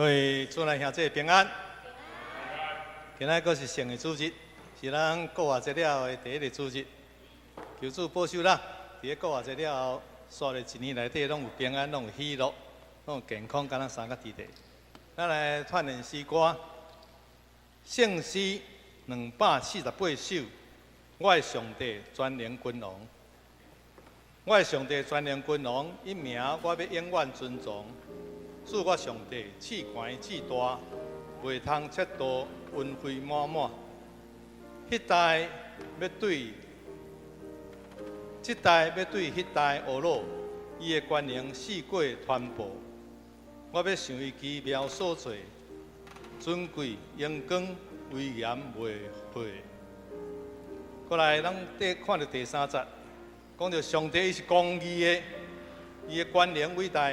各位主內兄弟平安。今仔閣是聖的主日，是咱復活節了後的第一個主日。求主保守咱，佇咧復活節了後，紲咧一年內底攏有平安，攏有喜樂，攏有健康，敢若三個弟弟。咱來串聯詩歌，聖詩248首。我的上帝全能君王，我的上帝全能君王，伊名我欲永遠尊崇。主我上帝，至懸至大，袂通測度，恩惠滿滿。彼代欲對，這代欲對彼代呵咾，伊的權能四過傳播。我欲想伊奇妙所做，尊貴榮光威嚴袂廢。過來，咱看著第三節，講著上帝伊是公義的，伊的權能偉大。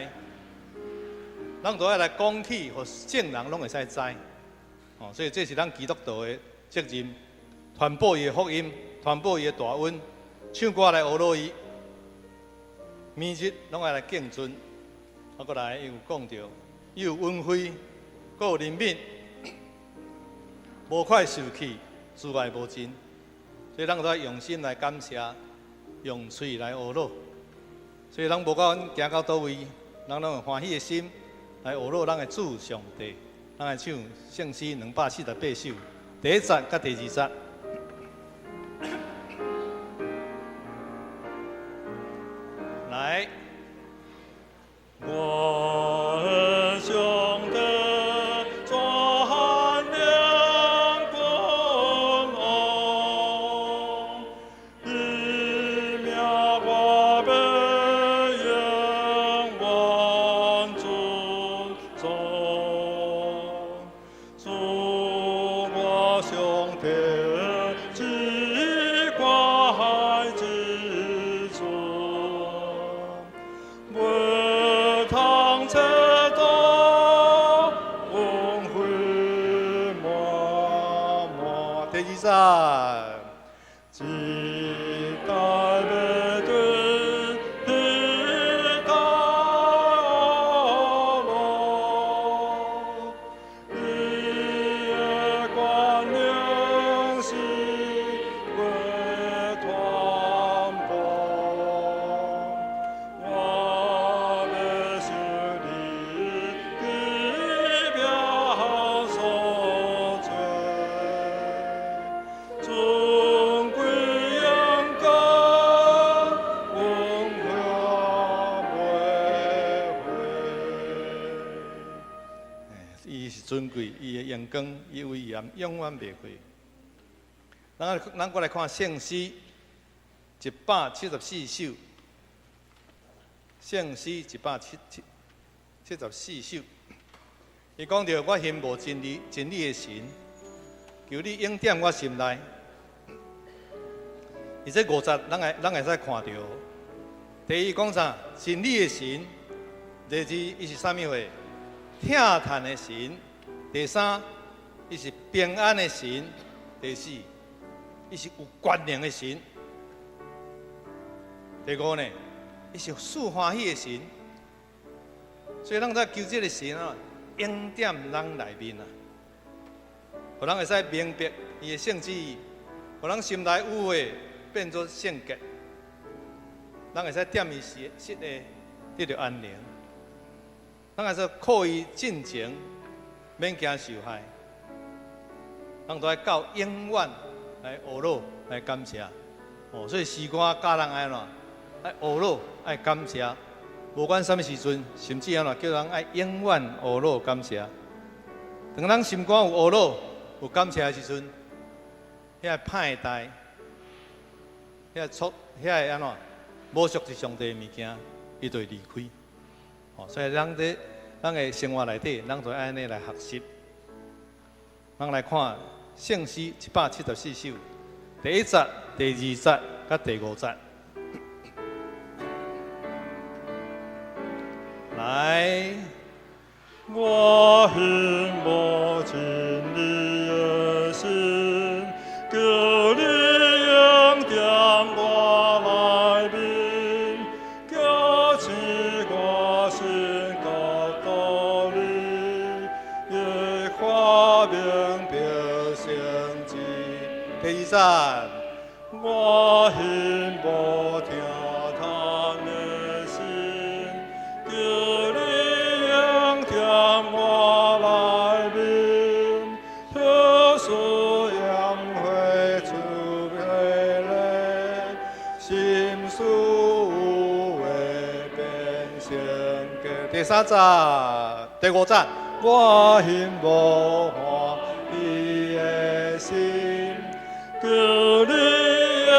咱都愛來講起，予眾人攏會使知。哦，所以這是咱基督徒的責任，傳播伊的福音，傳播伊的大恩，唱歌來呵咾伊，每日攏愛來敬尊。啊，過來伊有講著，伊有恩惠，閣有憐憫，無快受氣，慈愛無盡。所以咱都愛用心來感謝，用喙來呵咾。所以咱無管行到佗位，咱攏用歡喜的心來呵咾咱的主上帝。咱來唱聖詩248首，第一節佮第二節。來。我的上帝全能君王，伊名我欲永遠尊崇。主我上帝至懸至尊，袂通測度，恩惠滿滿。第二節。這代欲對彼代呵咾，伊的權能四過傳播。我欲想你奇妙所做，尊貴榮光，恩惠袂廢。伊是尊貴，伊的榮光，伊威嚴，永遠袂廢。咱閣來看聖詩174首，聖詩174首，伊講著我欣慕真理，真理的神，求你恩典我心內。伊這五節，咱會使看著。第一講啥？真理的神。第二，伊是啥物貨？疼嘆的神。第三，伊是平安的神。第四，伊是有權能的神。第五呢，伊是賜歡喜的神。所以咱在求這个神啊，恩典咱內面啊，予咱會使明白伊的聖旨，予咱心內污穢變做聖潔，咱會使踮伊實實的得著安寧。咱會使靠伊進前，免驚受害。咱都愛到永遠來呵咾來感謝。哦，所以詩歌教人愛按怎？愛呵咾愛感謝，無管啥物時陣，甚至按怎叫人愛永遠呵咾感謝。當咱心肝有呵咾、有感謝的時陣，遐個歹的代，遐個錯、遐個按怎無屬於上帝的物件，伊就會離開。哦，所以咱佇咱的生活內底，咱就愛按呢來學習。咱來看聖詩174首，第一節、第二節佮第五節。來，我欣慕真理的神，求你恩典我內面，叫醒我心覺道理，第二節。我欣慕疼嘆的心，求你應踮我內面，特殊恩惠出彼禮，心事有話變成假。第三節，第五節。我欣慕歡喜的心，求你應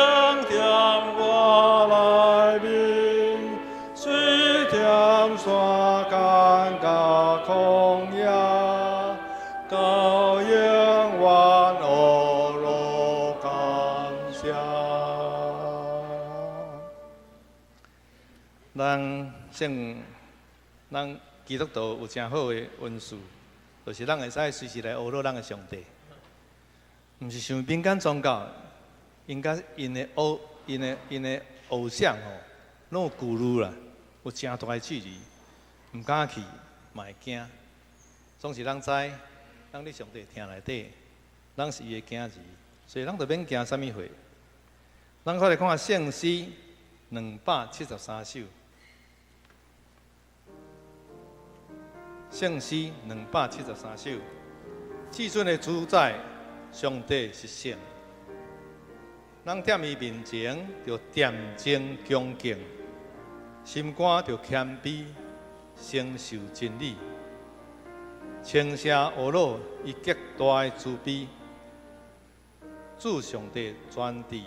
踮我內面，水踮山間佮曠野，到永遠呵咾感謝。咱聖，咱基督徒有誠好的恩賜，就是咱會使隨時來呵咾咱的上帝，毋是像民間宗教，𪜶佮𪜶的偶像吼，攏有顧慮啦，有誠大的距離，毋敢去，嘛會驚。總是咱知，咱佇上帝疼內底，咱是伊的囝兒，所以咱就免驚啥物貨。咱快來看聖詩273首。聖詩273首，至尊的主宰，上帝是聖。咱踮伊面前，著恬靜恭敬，心肝著謙卑，承受真理。稱謝呵咾伊極大的慈悲，主上帝全智，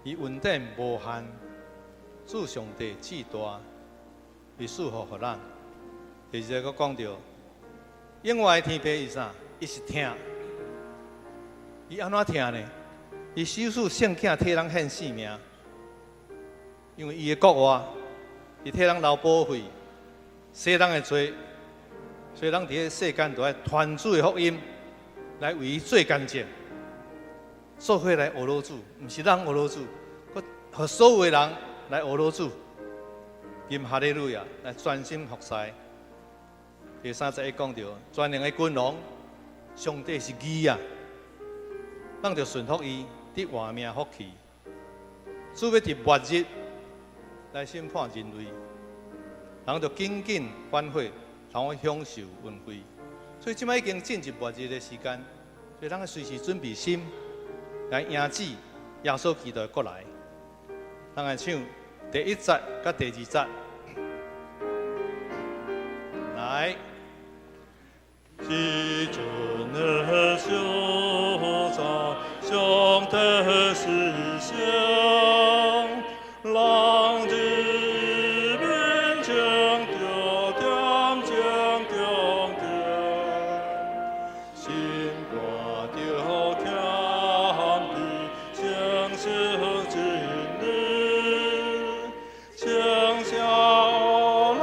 伊恩典無限，主上帝至大，伊賜福予咱。第二個閣講著，永遠的天父伊啥？伊是疼，伊按怎疼呢？伊賞賜聖囝替人獻性命，因為伊的國活，伊替人流寶血，洗人的罪，所以咱佇個世間都愛傳主的福音，來為伊做見證，做伙來呵咾主，毋是咱呵咾主，閣予所有的人來呵咾主，吟哈利路亞，來專心服侍。第三節伊講著，全能的君王，上帝是義啊，咱著順服伊，得活命福氣。主欲佇末日來審判人類，人著緊緊反悔，通好享受恩惠。所以這擺已經進入末日的時間，所以咱愛隨時準備心來迎接耶穌基督的過來。咱來唱第一節佮第二節，來。至尊的所在，上帝是聖，人佇面前著恬靜恭敬，心肝著謙卑，承受真理，稱謝呵咾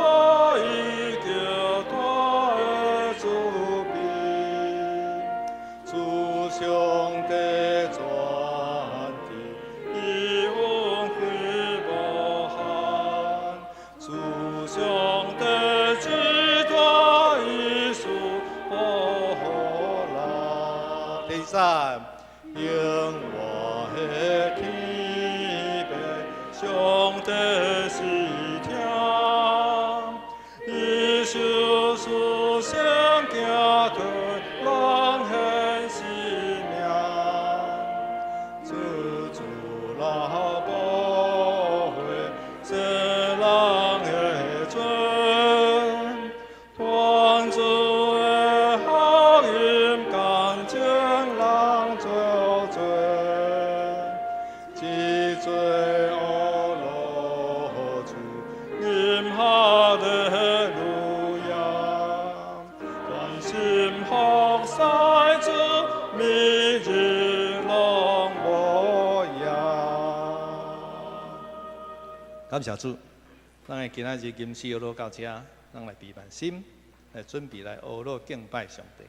伊極大的慈悲，主上帝全智，伊恩惠無限，主上帝至大，伊賜福予咱。第三，永活的天父，上帝是疼，伊賞賜聖囝替人獻性命，主主來寶血洗人的罪，傳主的福音，乾淨人做罪，至尊呵咾主，吟哈利路亞，專心服侍主，每日攏無厭。感謝主，咱的今仔日吟詩呵咾到這，咱來備辦心，來準備來呵咾敬拜上帝。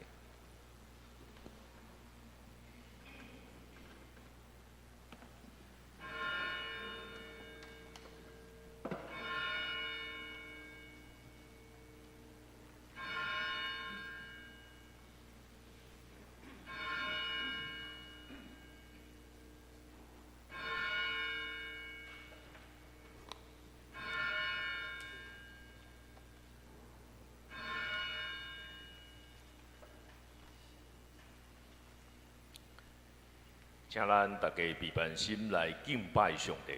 請咱大家閉辦心來敬拜上帝。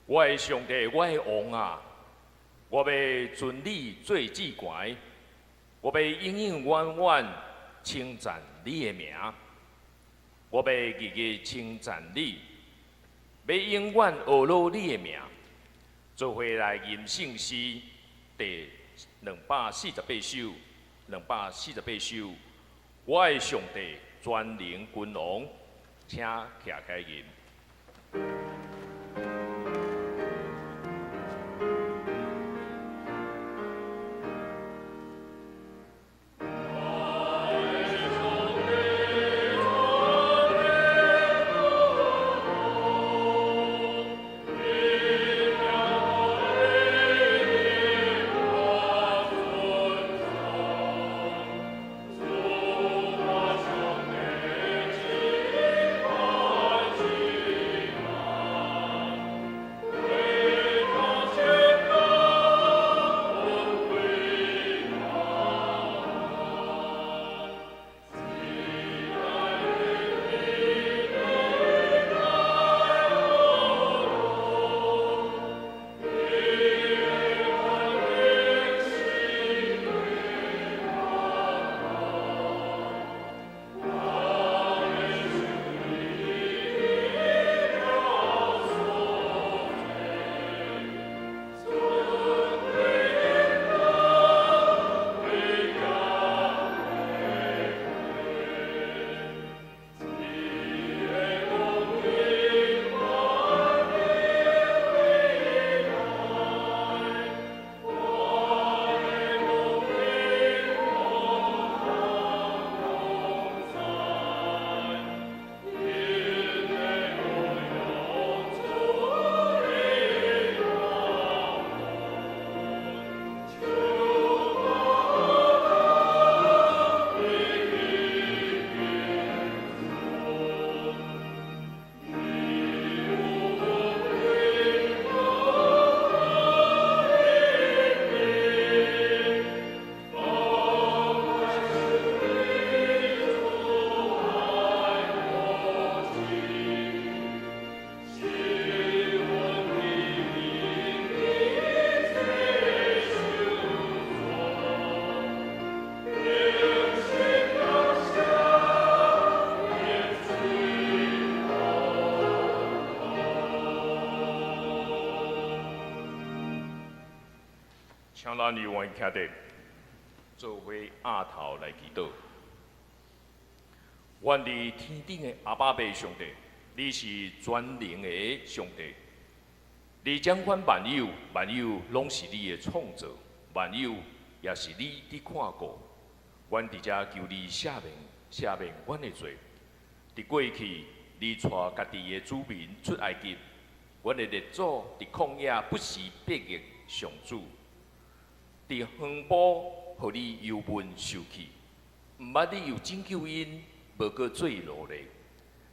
我的上帝，我的王啊！我欲尊你做至懸，我欲永永遠遠稱讚你的名，我欲日日稱讚你，欲永遠呵咾你的名。做伙來吟聖詩第248首，248首。我的上帝，全能君王，請徛起來吟。請咱永遠徛佇做伙額頭來祈禱。願佇天頂的阿爸父上帝，你是全能的上帝，你掌管萬有，萬有攏是你的創造，萬有也是你佇看顧。阮佇遮求你赦免，赦免阮的罪。佇過去，你帶家己的子民出埃及，阮的列祖佇曠野不時悖逆上主，佇荒埔予你憂悶受氣，毋捌你又拯救𪜶，無閣做奴隸。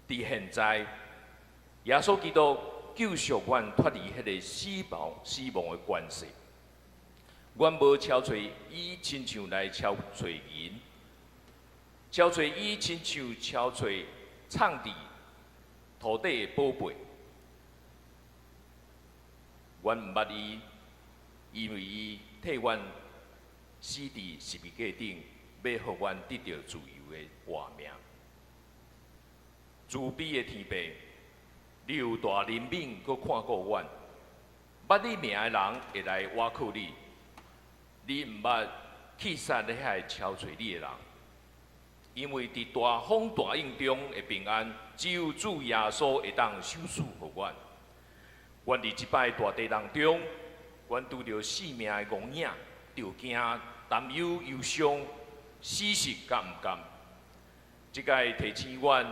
佇現在，耶穌基督救贖阮脫離彼个死亡的權勢。阮無超揣伊，親像來超揣銀，超揣伊親像超揣藏佇土底的寶貝。阮毋捌伊，因為伊替阮死佇十字架頂，欲予阮得著自由的活命。慈悲的天父，你有大憐憫，閣看顧阮。捌你名的人會來倚靠你，你毋捌棄殺彼个超揣你的人，因為佇大風大浪中的平安，只有主耶穌會當賞賜予阮。阮佇這擺大地當中，阮拄著性命的危險，著驚、擔憂、憂傷、死實佮毋甘。這擺提醒阮，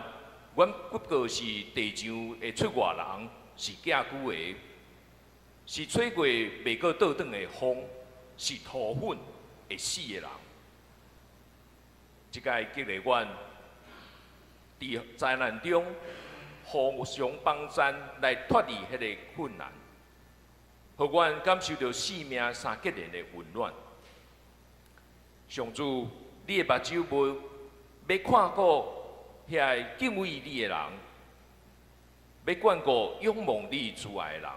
阮不過是地上的出外人，是寄居的，是吹過袂閣倒轉的風，是塗粉會死的人。這擺激勵阮，佇災難中互相幫贊來脫離彼个困難，予阮感受著生命三結連的溫暖。上主，你的目睭無欲看顧遐个敬畏你的人，欲眷顧仰望你慈愛的人。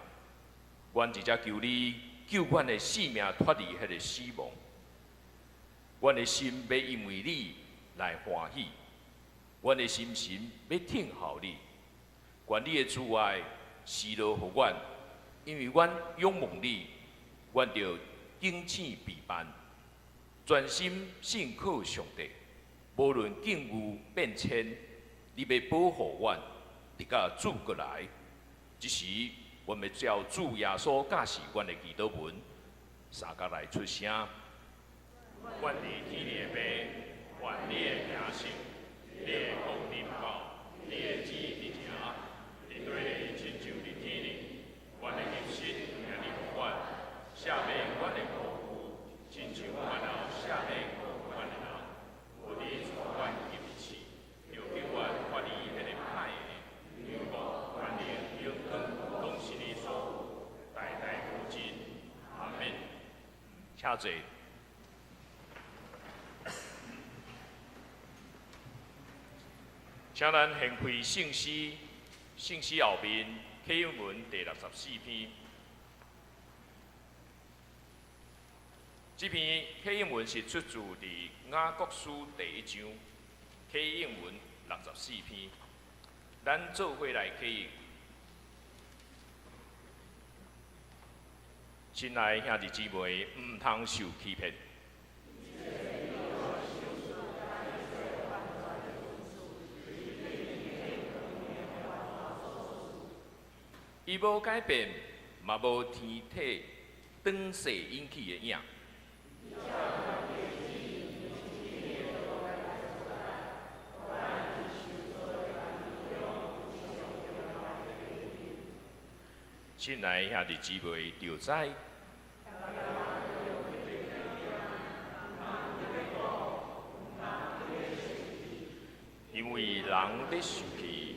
阮佇遮求你救阮的性命脫離彼个死亡。阮的心欲因為你來歡喜，阮的心神欲聽候你。願你的慈愛施落予阮，因為阮仰望你，阮就警醒備辦，專心信靠上帝。無論境遇變遷，你欲保護阮，直到主閣來。這時，阮欲照主耶穌教示阮的祈禱文，三角來出聲。願佇天裡的父，願你的名聖，你的國臨到，你的旨意佇徛，佇地裡親像佇天裡。阮的飲食，今日予阮，赦免阮的過誤，親像阮也赦免過阮的人。無你帶阮入試，著救阮脫離彼个歹的。因國、權能、榮光，攏是你所有，代代無盡。阿們。請坐。請咱掀開聖詩，聖詩後面啟應文第64篇。這篇啟應文是出自佇雅各書第一章，啟應文64篇。咱做伙來啟應。親愛兄弟姊妹，毋通受欺騙。伊無改變，嘛無天體轉世引起的影。親愛兄弟姊妹，就知。因為人咧受氣，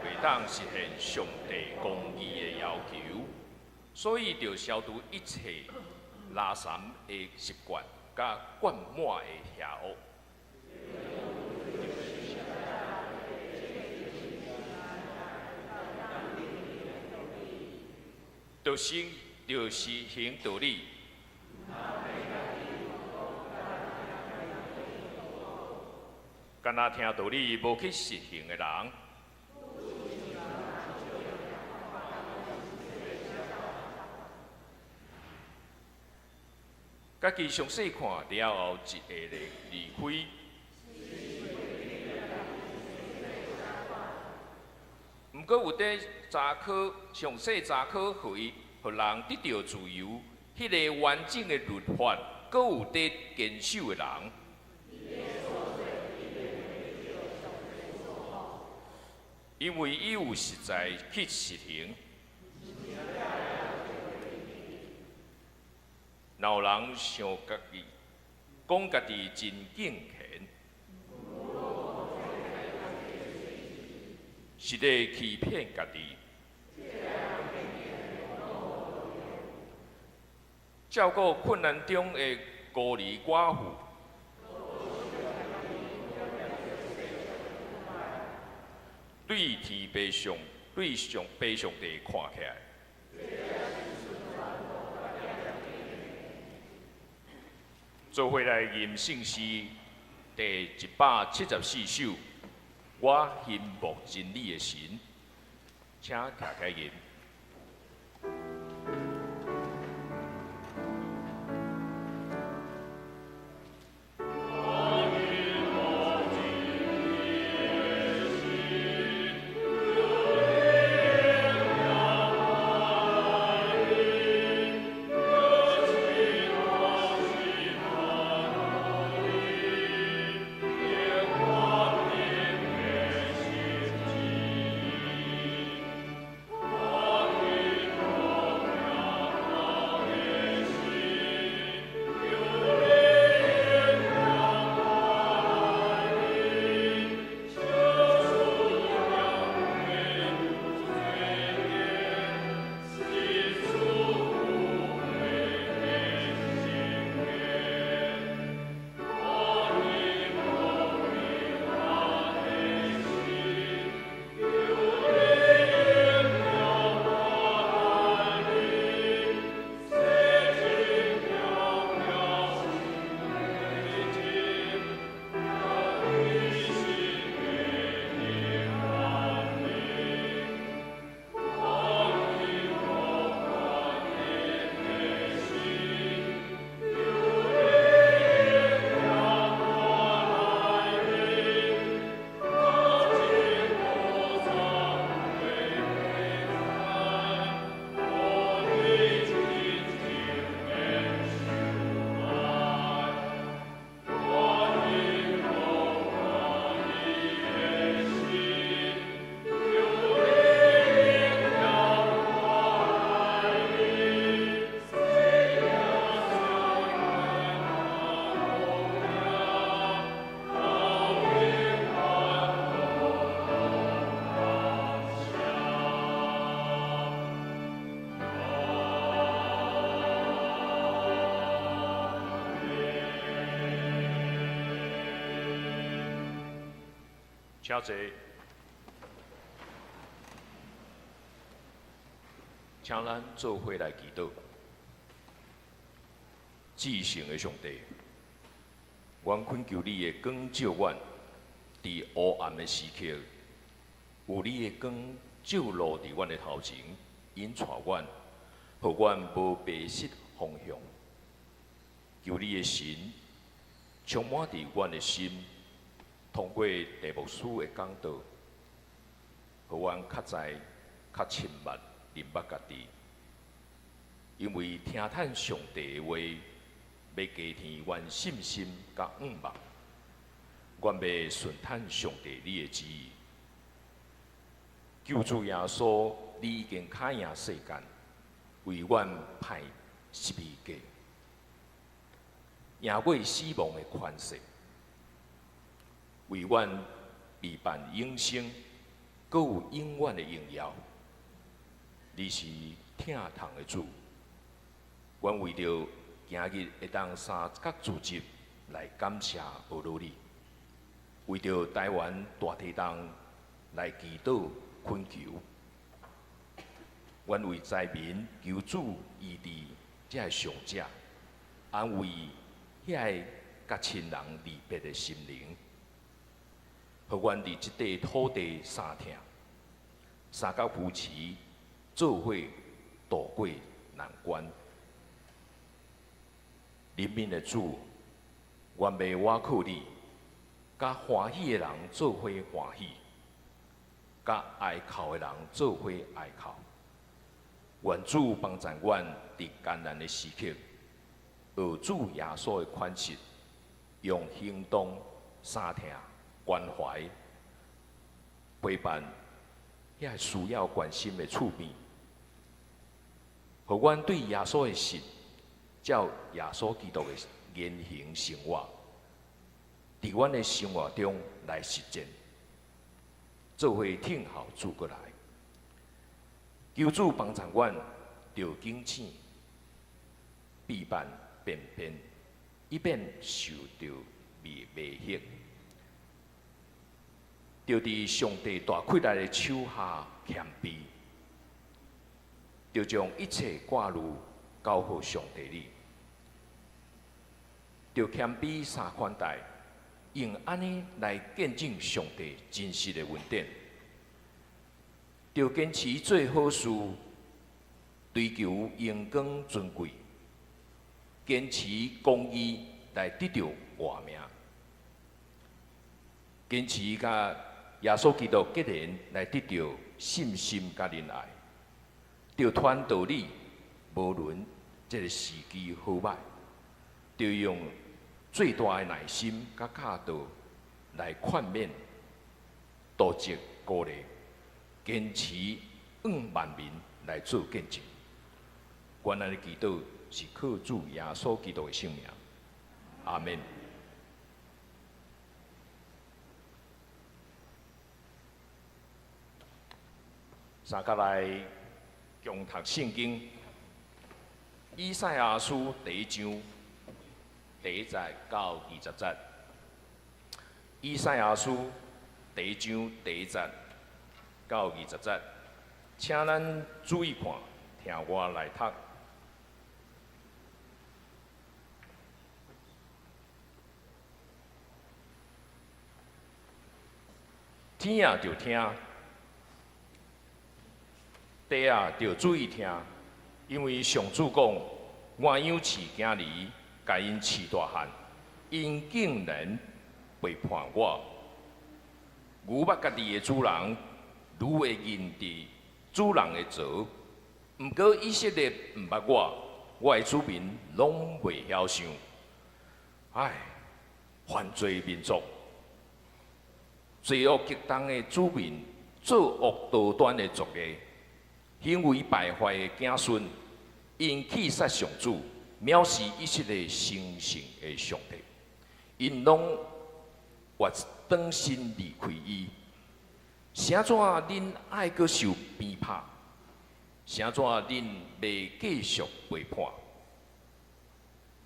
袂當實現上帝公義的要求，所以著消除一切垃圾的習慣，佮灌滿的邪惡。著實行道理。干焦聽道理無去實行的人，家己詳細看了後，一下咧離開。毋過過有佇查考詳細查考，予伊予人得著自由，彼个完整的律法，閣有佇堅守的人。因為伊有實在去實行。若有人想家己，講家己真敬虔，是咧欺騙家己。照顧困難中的孤兒寡婦，對天父上，對上父上帝看起來，做伙來吟聖詩第174首，我欣慕真理的神，請徛起來吟。請坐，請咱做伙來祈禱。至聖的上帝，阮懇求你的光照阮，佇黑暗的時刻，有你的光照露佇阮的頭前，引帶阮，予阮無迷失方向。求你的神充滿佇阮的心。通過鄭牧師的講道，予阮較知、較親密認捌家己。因為聽趁上帝的話，欲加添阮信心佮向望。阮欲順趁上帝你的旨意。救主耶穌，你已經敲贏世間，為阮派十字架，贏過死亡的權勢。為阮備辦永生，閣有永遠的榮耀。你是疼痛的主，阮為著今日會當三角聚集來感謝阿羅你，為著台灣大地震來祈禱懇求，阮為災民求主醫治這个傷者，安慰遐个佮親人離別的心靈。予阮佇這塊土地相疼，相佮扶持，做伙渡過難關。憐憫的主，阮欲倚靠你，佮歡喜的人做伙歡喜，佮佮哀哭的人做伙哀哭。愿主帮助阮伫艰难的时刻，学主耶稣的款式，用行动相疼关怀陪伴遐需要关心的厝边，予阮对耶稣的信，照耶稣基督的言行生活，伫阮的生活中来实践，做伙听候主阁来。求主帮助阮，著警醒，避免便变，以免受著迷迷惑。著伫上帝大气力的手下谦卑，著将一切挂虑交予上帝你，著谦卑三款待，用按呢来见证上帝真实的恩典，著坚持做好事，追求荣光尊贵，坚持公义来得著活命，坚持佮耶稣基督结连来得著信心佮仁爱，著传道理，无论这个时机好䆀，著用最大的耐心佮教导来劝勉、督责、鼓励，坚持向万民来做见证。阮按呢祈祷是靠主耶稣基督的圣名，阿们。三角来共读圣经，以赛亚书第一章第一节到20节。以赛亚书第一章第一节到20节，请咱注意看，听我来读。听啊，著听。地啊，著注意听，因为上主讲，我养饲囝儿，共𪜶饲大汉，𪜶竟然背叛我。牛捌家己的主人，驴会认得主人的槽。毋过以色列毋捌我，我的子民拢袂晓想。唉，犯罪民族，罪恶极重的子民，作恶多端的族类。行为败坏的子孙，𪜶弃杀上主，藐视以色列成圣的上帝，𪜶拢越转身离开伊。啥怎恁爱阁受鞭拍？啥怎恁袂继续背叛？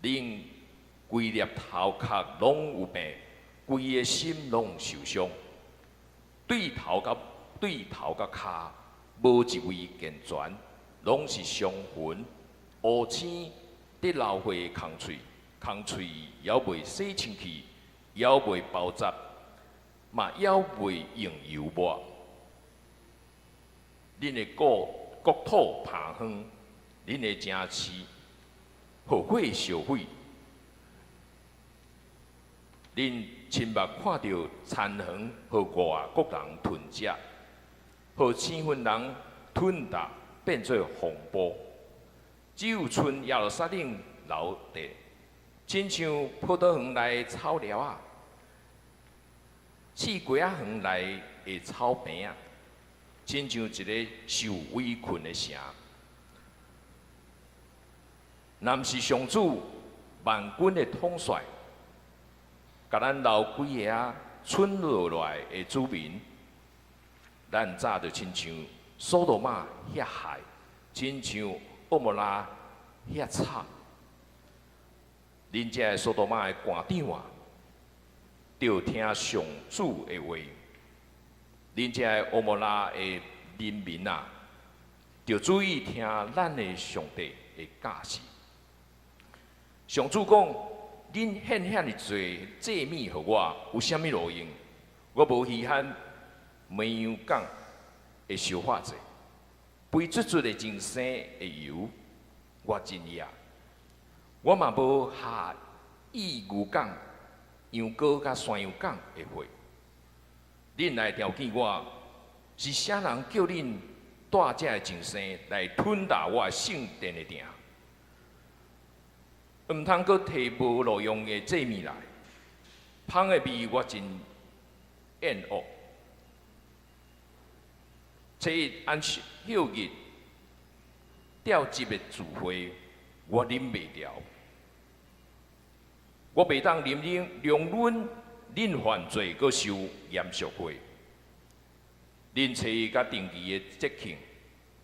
恁规粒头壳拢有病，规个心拢受伤，对头佮跤。无一位健全，拢是伤痕、乌青，伫流血的空喙，空喙犹未洗清气，犹未包扎，嘛犹未用油抹。恁的国土崩荒，恁的城市予火烧毁。恁亲目看著田园予外国人吞食。予生分人吞食，变做风暴。只有賰耶路撒冷留佇，亲像葡萄园内的草寮仔，刺瓜仔园内的草坪仔，亲像一个受围困的城。若毋是上主万军的统帅，共咱留几个仔賰落来的子民。咱早就亲像所多玛遐害，亲像蛾摩拉遐惨。恁遮的所多玛的官长啊，著听上主的话；恁遮的蛾摩拉的人民啊，著注意听咱的上帝的教示。上主讲：恁献遐尔济祭物予我，有啥物路用？我无稀罕绵羊犅的烧化祭，肥卒卒的真生的油，我真厌。我嘛无下意牛犅、羊羔佮山羊犅的血。恁来调见我，是啥人叫恁帶這个淨生來吞打我的聖殿的埕？毋通閣提無路用的祭物來，芳的味我真厭惡。初一安息日調集的聚會，我忍袂牢。我袂當忍忍容忍恁犯罪，閣受嚴肅會。恁初一佮定期的節慶，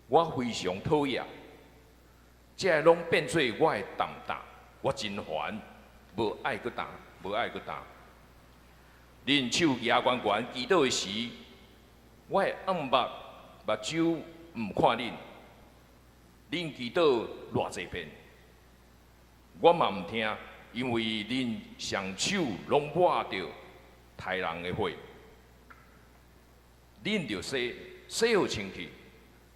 我非常討厭。這個攏變做我的重擔，我真煩，無愛閣擔，無愛閣擔。恁手舉懸懸祈禱的時，我會掩目目睭毋看恁。恁祈禱偌濟遍，我嘛毋聽，因為恁雙手攏抹著刣人的血。恁著洗洗好清氣，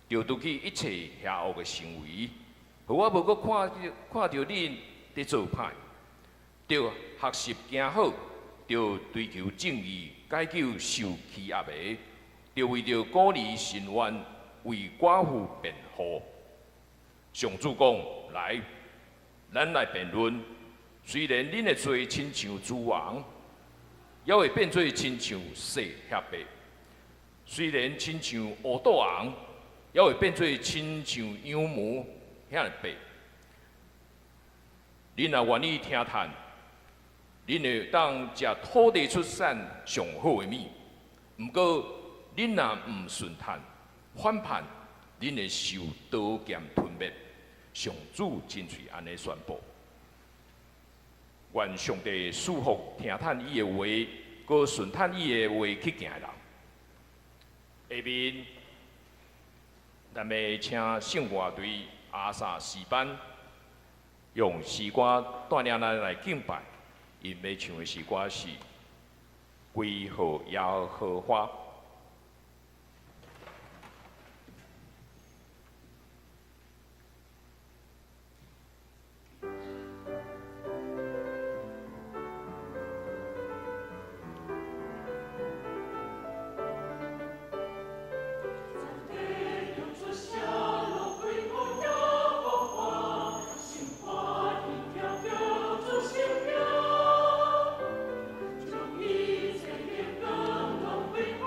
著除去一切邪惡的行為，予我無閣看著恁佇做歹，著學習行好，著追求正義，解救受欺壓的，著為著孤兒伸冤，為寡婦辯護。上主講：來，咱來辯論。雖然恁的罪親像朱紅，也會變做親像雪遐白；雖然親像烏豆紅，也會變做親像羊毛遐白。恁若願意聽嘆，恁會當食土地出產上好的物。毋過，恁若毋順嘆、反叛，恁會受刀劍吞滅。上主親喙按呢宣布。願上帝賜福聽嘆伊的話，閣順嘆伊的話去行的人。下面，咱欲請聖樂隊阿薩詩班用詩歌帶領咱來敬拜。𪜶欲唱的詩歌是《歸予耶和華》。將一切的感動歸予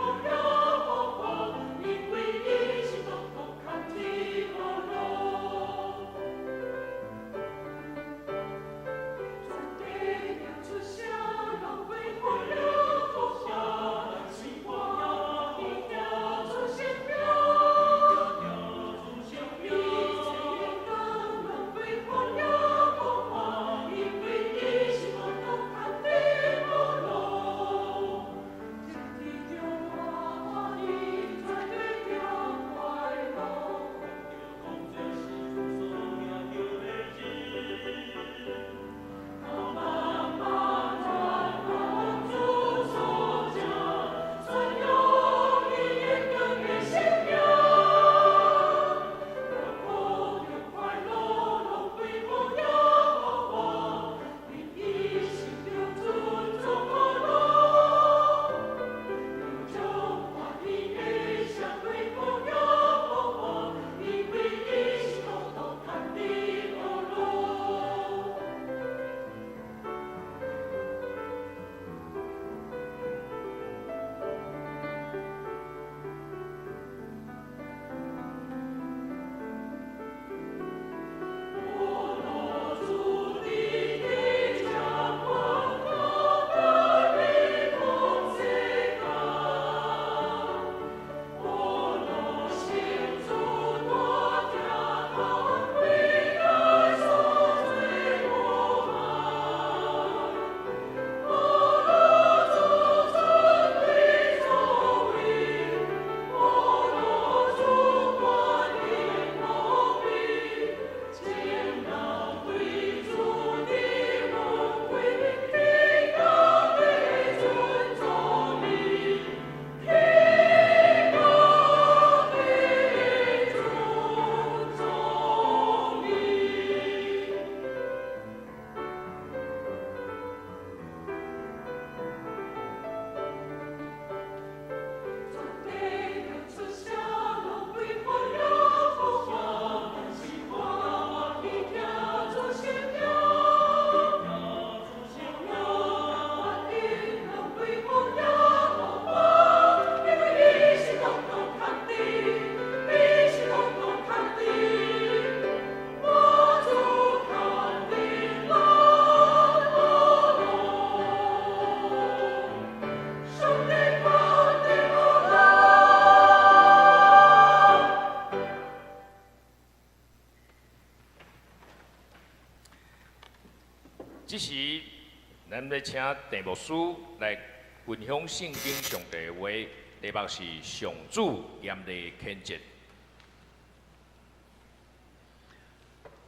咱欲請鄭牧師來分享聖經上帝的話，題目是上主嚴厲譴責。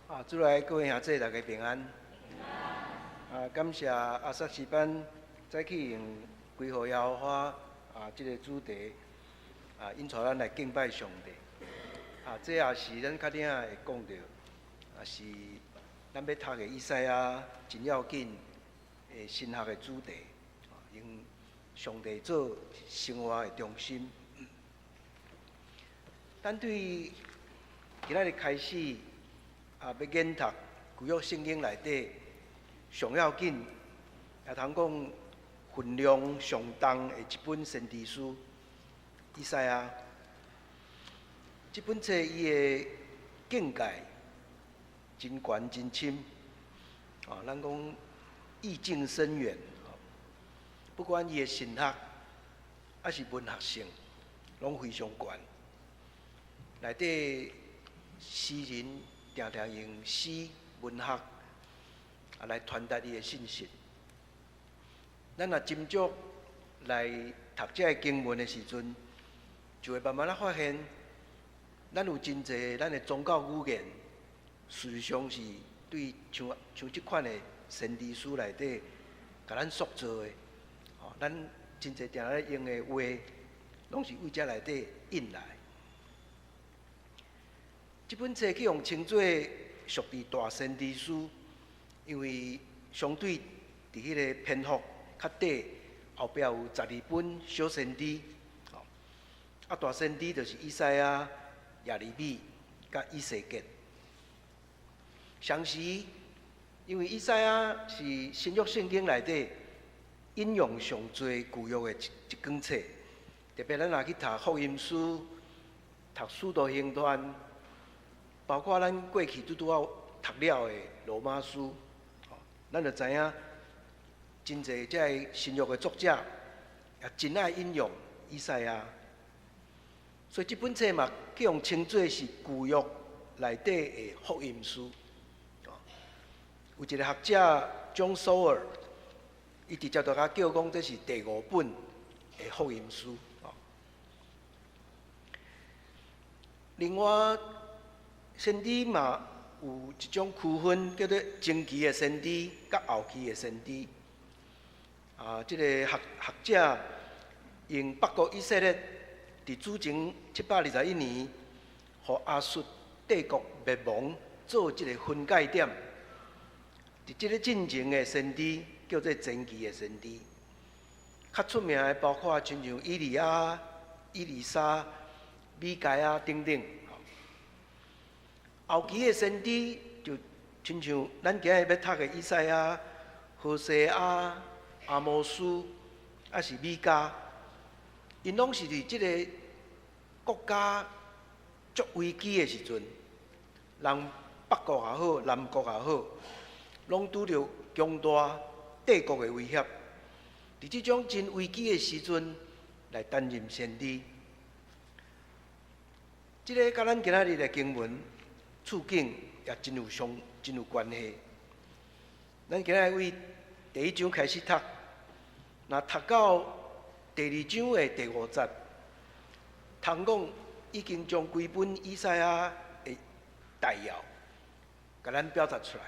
啊，主內各位兄弟，大家平安。啊，感謝阿薩詩班早起用歸予耶和華啊，這个主題啊，引帶咱來敬拜上帝。啊，這也是咱較頂仔會講著，啊是咱欲讀的以賽亞真要緊的神學的主題，用上帝做生活的中心。咱對今仔日開始啊，欲研讀舊約聖經內底上要緊，也通講分量上重的一本先知書，以賽亞。這本冊伊的境界真懸真深，啊，咱講意境深遠，不管伊的神學，抑是文學性，攏非常懸。內底詩人定定用詩文學啊來傳達伊的信息。咱若斟酌來讀這个經文的時陣，就會慢慢仔發現，咱有真濟咱的宗教語言，事實上是對像像這款的先知書內底，共咱塑造的。吼，咱真濟定咧用的話，攏是對這內底引來。這本冊去予稱做屬佇大先知書，因為相對佇彼个篇幅較短，後壁有12本小先知。啊，大先知就是以賽亞、耶利米、佮以西結。同時，因為以賽亞是新約聖經內底引用上濟舊約的一卷冊，特別咱若去讀福音書、讀使徒行傳，包括咱過去拄拄仔讀了的羅馬書，咱就知影真濟這个新約的作者也真愛引用以賽亞，所以這本冊嘛，去予稱做是舊約內底的福音書。有一个學者 John Sowers，伊直接就共叫講這是第五本的福音書。另外，先知嘛有一種區分，叫做前期的先知佮後期的先知。啊，這个學學者用北國以色列佇主前721年，予亞述帝國滅亡做這个分界點。佇這个進前的先知叫做前期的先知，較出名的包括親像以利亞、以利沙、米該亞等等。後期的先知就親像咱今日欲讀的以賽亞、何西阿、阿摩司，抑是米迦，𪜶攏是佇這个國家足危機的時陣，人北國也好，南國也好，攏拄著強大帝國的威脅。佇這種真危機的時陣，來擔任先知。這个佮咱今仔日的經文處境也真有相真有關係。咱今仔日對第一章開始讀，若讀到第二章的第五節，通講已經將規本以賽亞的大要，共咱表達出來。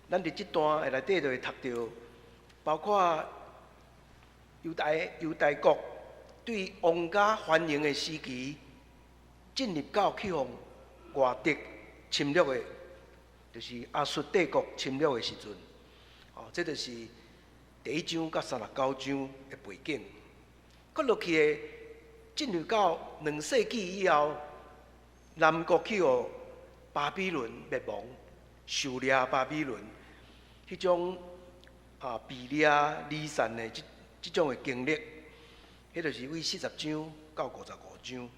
咱佇這段的內底就會讀著，包括猶大國對王家繁榮的時期，進入到去予外敵侵略的，就是亞述帝國侵略的時陣。哦，這就是第一章到39章的背景。閣落去的，進入到2世紀以後，南國去予巴比倫滅亡，受掠巴比倫，彼種啊被掠離散的這這種的經歷，彼就是對40章到55章。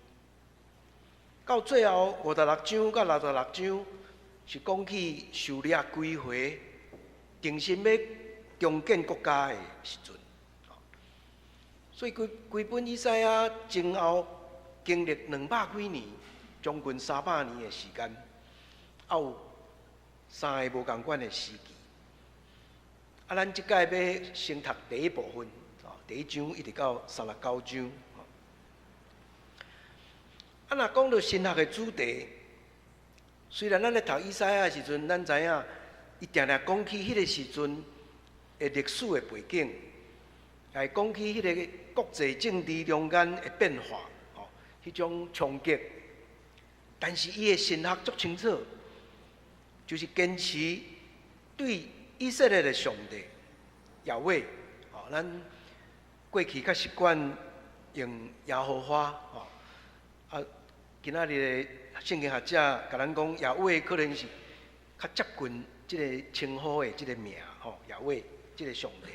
到最後56章到66章，是講起受掠歸回，重新欲重建國家的時陣。所以規規本以賽亞前後經歷200幾年，將近300年的時間，猶有三个無仝款的時期。啊，咱這擺欲先讀第一部分，哦，第一章一直到39章。啊，若講到神學的主題，雖然咱咧讀以賽亞的時陣，咱知影伊定定講起彼個時陣的歷史的背景，來講起彼個國際政治中間的變化，吼，彼種衝擊。但是伊的神學足清楚，就是堅持對以色列的上帝耶和華，吼，咱過去較習慣用耶和華，吼，啊，今仔日的聖經學者共咱講，耶和華可能是較接近這个稱呼的這个名，吼，耶和華這个上帝，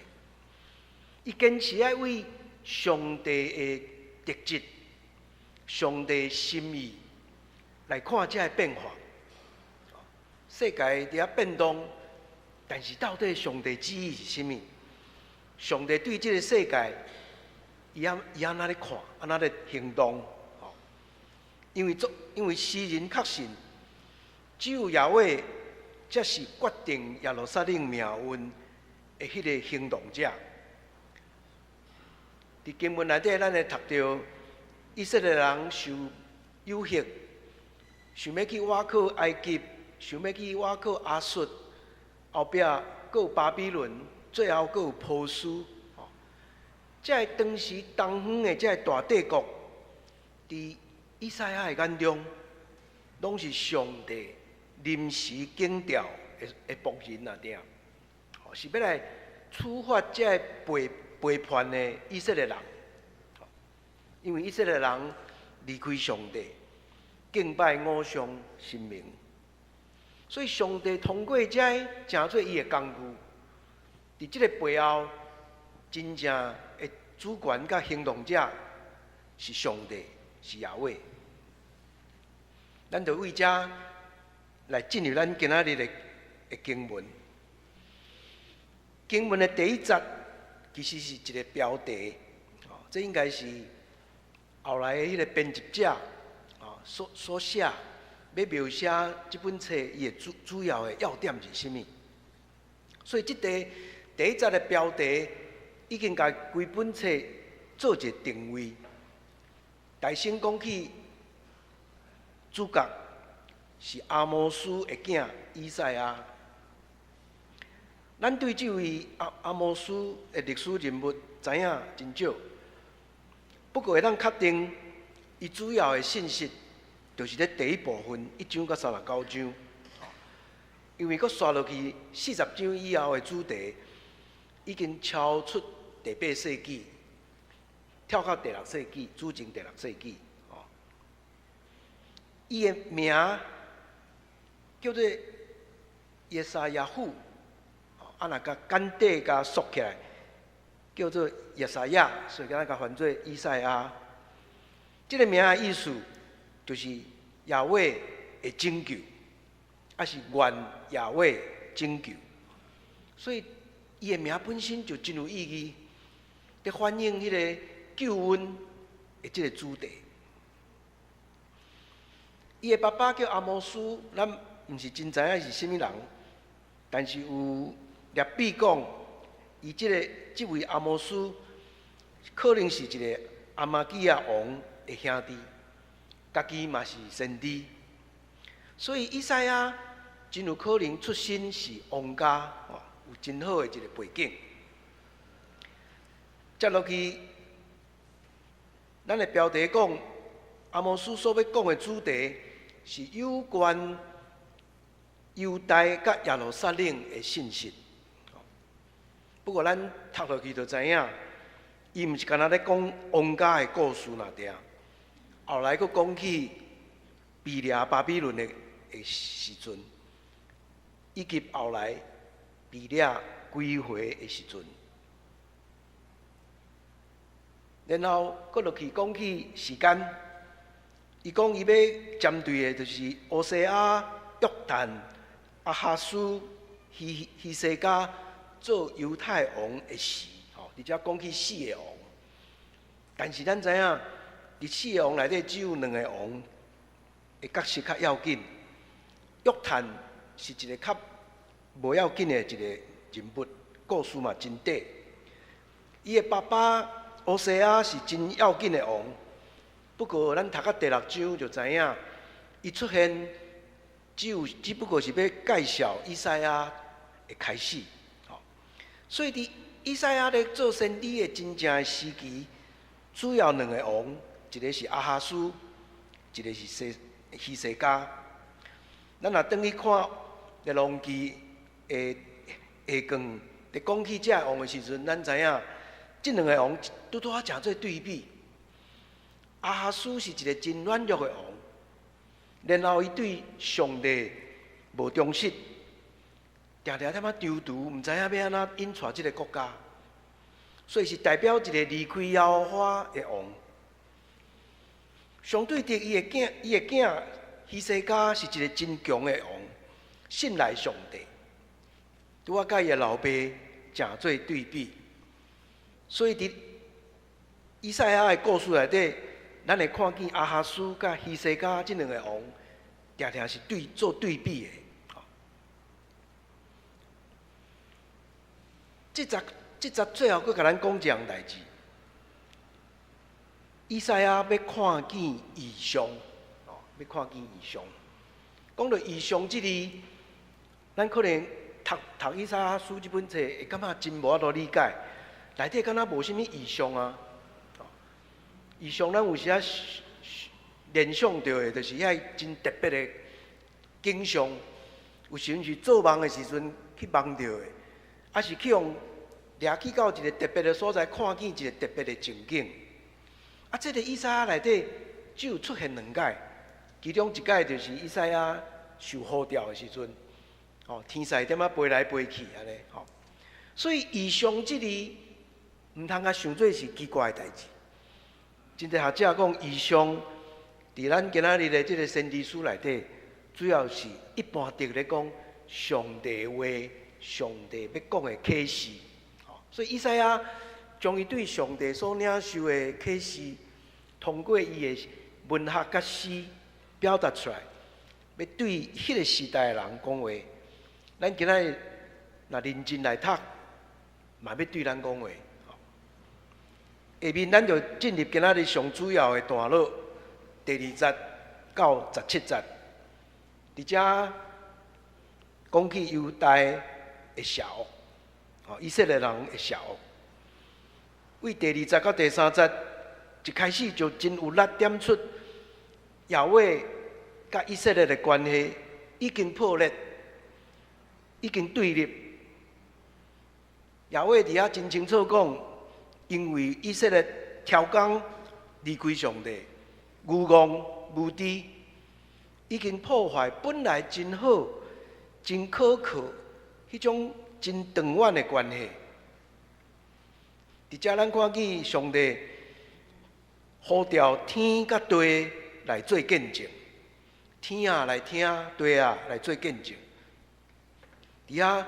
伊堅持愛為上帝的特質、上帝心意來看這个變化。世界佇遐變動，但是到底上帝旨意是啥物？上帝對這个世界，伊按怎咧看，按怎咧行動？因為詩人確信，只有耶和華才是決定耶路撒冷命運的彼个行動者。佇經文內底，咱會讀著以色列人受誘惑，想欲去倚靠埃及，想欲去倚靠亞述，後壁閣有巴比倫，最後閣有波斯。這个當時東方的這个大帝國，佇以賽亞的眼中，攏是上帝臨時揀調的僕人啊，定，是欲來處罰這个背叛的以色列人，因為以色列人離開上帝，敬拜偶像神明，所以上帝通過這个成做伊的工具，佇這个背後真正的主權佮行動者是上帝，是耶和華。咱就為這來進入咱今仔日的經文。經文的第一節其實是一個標題，哦，這應該是後來的彼个編輯者哦所寫，欲描寫這本冊伊的主要的要點是啥物。所以這題第一節的標題已經共規本冊做一个定位。大先講起主角是阿摩司的囝以賽亞。咱對這位阿摩司的歷史人物知影真少，不過會當確定，伊主要的信息就是咧第一部分一章到39章，因為閣紲落去40章以後的主題已經超出第八世紀，跳到第六世紀，主前第六世紀。哦，伊的名叫做耶沙亞戶。啊，若共簡短共縮起來，叫做耶賽亞，所以咱共翻做以賽亞。這个名的意思就是耶和華會拯救，抑是願耶和華拯救。所以伊的名本身就真有意義，佇反映彼个救恩的這个主題。伊的爸爸叫阿摩司，咱毋是真知影是啥物人，但是有律比講，伊這位阿摩司可能是一个亞瑪基亞王的兄弟，家己嘛是先知，所以以賽亞真有可能出身是王家，有真好的一个背景。接落去，咱的標題講阿摩司所欲講的主題是有關猶大佮耶路撒冷的信息。不過，咱讀落去就知影，伊毋是干焦咧講王家的故事爾爾，後來閣講起被掠巴比倫的時陣，以及後來被掠歸回的時陣，然後閣落去講起時間，伊講伊欲針對的就是烏西亞、約坦、亞哈斯、希西家做猶太王的時，吼，佇遮講起四个王，但是咱知影，佇四个王內底只有兩个王的角色較要緊。約坦是一个較無要緊的一个人物，故事嘛真短。伊的爸爸烏西亞是真要緊的王，不過咱讀到第六章就知影，伊出現只不過是欲介紹以賽亞的開始。所以佇以賽亞咧做先知的真正的時期，主要兩个王，一个是亞哈斯，一个是希西家。咱若轉去看列王記的下卷，佇講起這个王的時陣，咱知影這兩个王拄拄仔誠做對比。亞哈斯是一个真軟弱的王，然後伊對上帝無忠實，定定踮遐躊躇，毋知影欲按怎引帶這个國家，所以是代表一个離開耶和華的王。相對的，伊的囝希西家是一个真強的王，信賴上帝。拄仔佮伊的老爸誠做對比，所以佇以賽亞的故事內底，咱會看見亞哈斯佮希西家這兩个王，定定是對做對比的。這節最後閣共咱講一項代誌。以賽亞欲看見異象，哦，欲看見異象。講到異象這字，咱可能讀讀以賽亞書這本冊，會感覺真無法度理解。內底敢若無啥物異象啊？異象咱有時仔聯想著的，就是遐真特別的景象。有時陣是做夢的時陣去夢著的，抑是去予掠去到一个特別的所在，看見一个特別的情景。啊，這个以賽亞內底只有出現兩擺，其中一擺就是以賽亞受呼召的時陣，哦，天使踮遐飛來飛去按呢，吼。所以異象這字，毋通共想做是奇怪的代誌。真濟學者講異象，佇咱今仔日的這个先知書內底，主要是一般佇咧講上帝話，上帝欲講的啟示。所以以賽亞將伊對上帝所領受的啟示，通過伊的文學佮詩表達出來，欲對彼个時代的人講話。咱今仔日若認真來讀，嘛欲對咱講話。下面咱就進入今仔日上主要的段落，第二節到17節。佇遮講起猶大的邪惡，吼，以色列人的邪惡。對第二節到第三節，一開始就真有力點出耶和華佮以色列的關係已經破裂，已經對立。耶和華佇遐真清楚講，因為以色列刁工離開上帝，愚戇無知，已經破壞本來真好、真可靠彼種真長遠的關係。佇遮咱看見上帝呼召天佮地來做見證，天啊來聽，地啊來做見證。佇遐，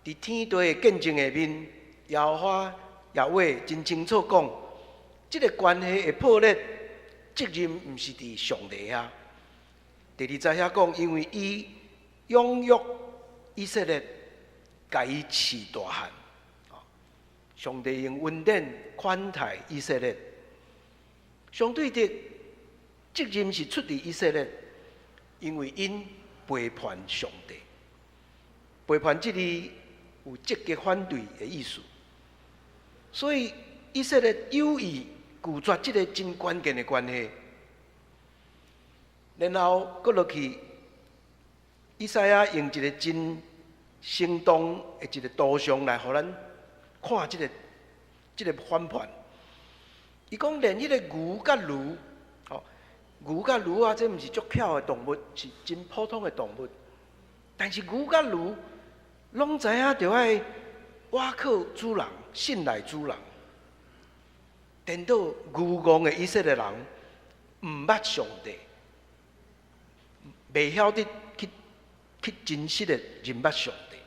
佇天地的見證下面，耶和華耶和華真清楚講，這个關係會破裂，責任毋是佇上帝遐。第二節遐講，因為伊養育以色列，共伊飼大漢。上帝用恩典寬待以色列，相對的責任是出佇以色列，因為𪜶背叛上帝。背叛這字有積極反對的意思，所以以色列有意拒絕這个真關鍵的關係，然後閣落去，以賽亞用一个真生動的一個圖像來予咱看這个反叛。伊講連彼个牛佮驢，哦，牛佮驢仔，這毋是足巧的動物，是真普通的動物。但是牛佮驢攏知影著愛倚靠主人，信賴主人。顛倒愚戇的以色列人，毋捌上帝，袂曉得去真實的認捌上帝。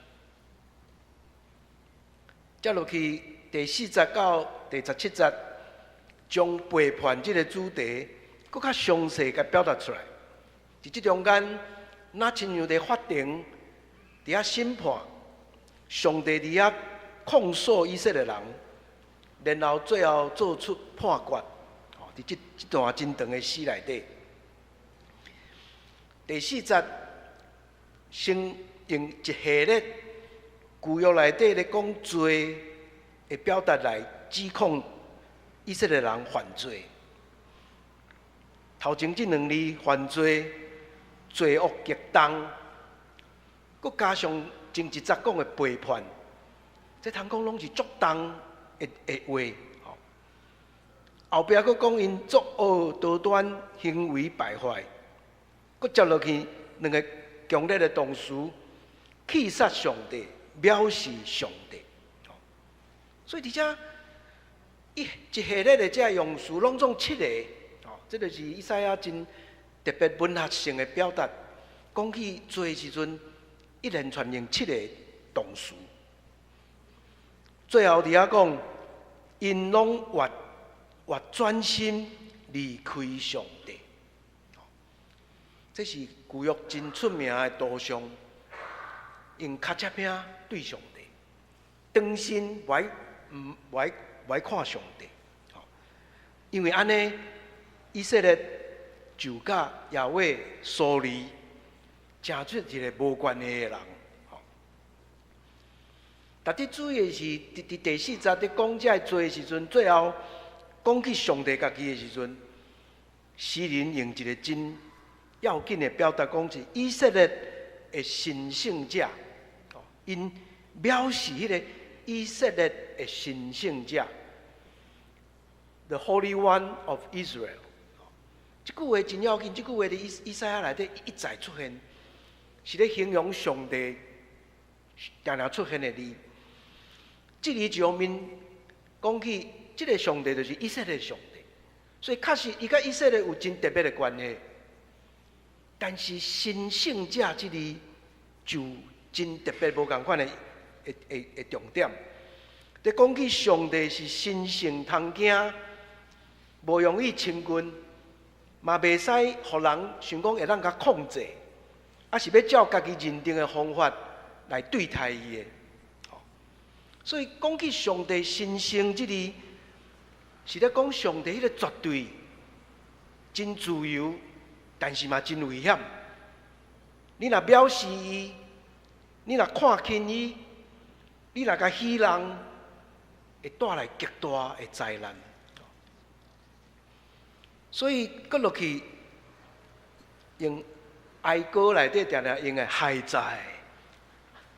接落去第四節到第17節，將背叛這个主題閣較詳細共表達出來。佇這中間，若親像佇法庭佇遐審判，上帝佇遐控訴以色列人，然後最後做出判決。吼，佇這這段真長的詩內底，第四節先用一系列舊約內底咧講罪的表達來指控以色列人犯罪。頭前這兩字犯罪，罪惡極重，閣加上前一節講的背叛，這通講攏是足重的的話。後壁閣講𪜶作惡多端，行為敗壞，閣接落去兩个強烈的動詞，棄殺上帝，藐視上帝。所以佇遮一一系列的這用詞攏總七个，哦，這就是以賽亞真特別文學性的表達。講起罪時陣，一連串用七个動詞。最後佇遐講，𪜶攏越越轉心離開上帝。這是舊約真出名的圖像，用跤車餅對上帝，轉身無愛毋無愛無愛看上帝。因為按呢，以色列就佮耶和華疏離，成做一个無關係的人。值得注意的是，佇佇第四節佇講這个罪的時陣，最後講起上帝家己的時陣，詩人用一个真要緊的表達，講是以色列的神聖者，𪜶藐視彼个以色列的神聖者，The Holy One of Israel。這句話真要緊，這句話佇以以賽亞內底一再出現，是咧形容上帝定定出現的字。這裡一方面講起，這个上帝就是以色列上帝，所以確實伊佮以色列有真特別的關係。但是神聖者這裡就真特別無仝款的的的的重點。佇講起上帝是神聖通驚，無容易親近，嘛袂使予人想講會當共控制，抑是欲照家己認定的方法來對待伊的。所以講起上帝神聖這字，是咧講上帝彼个絕對真自由，但是嘛真危險。你若藐視伊，你若看輕伊，你若共戲弄，會帶來極大的災難。所以，閣落去用哀歌內底定定用的害哉、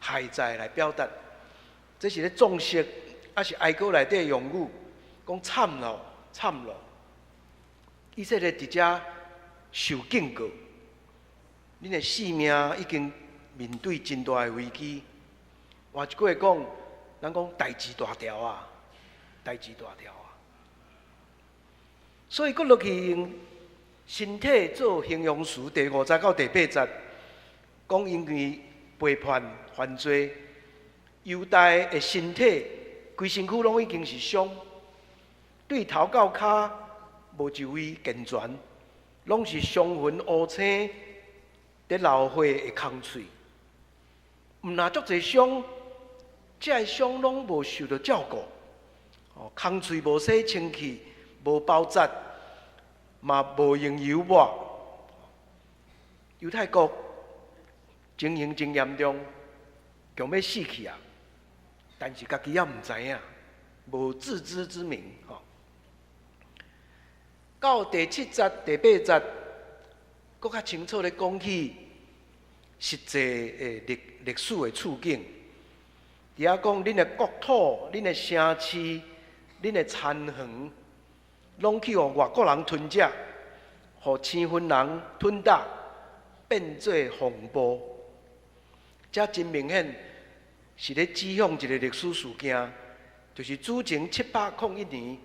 害哉來表達，這是咧頌釋，抑是哀歌內底用語，講慘咯，慘咯。以色列佇遮受警告，恁的性命已經面對真大的危機。換一句話講，咱講代誌大條啊，代誌大條啊。所以，閣落去用身體做形容詞，第五節到第八節，講因為背叛犯罪，猶大的身體規身軀攏已經是傷，對頭到跤無一位健全，攏是傷痕烏青，佇流血的空喙。毋但足濟傷，這个傷攏無受著照顧，哦，空喙無洗清氣，無包紮，嘛無用油抹。猶太國情形真嚴重，強欲死去啊！但是家己猶毋知影，無自知之明。吼，到第七節、第八節，閣較清楚咧講起實際的歷歷史的處境。佇遐講，恁的國土、恁的城市、恁的田園，攏去予外國人吞食，予生分人吞打，變做荒埔。這真明顯是咧指向一个歷史事件，就是主前701年，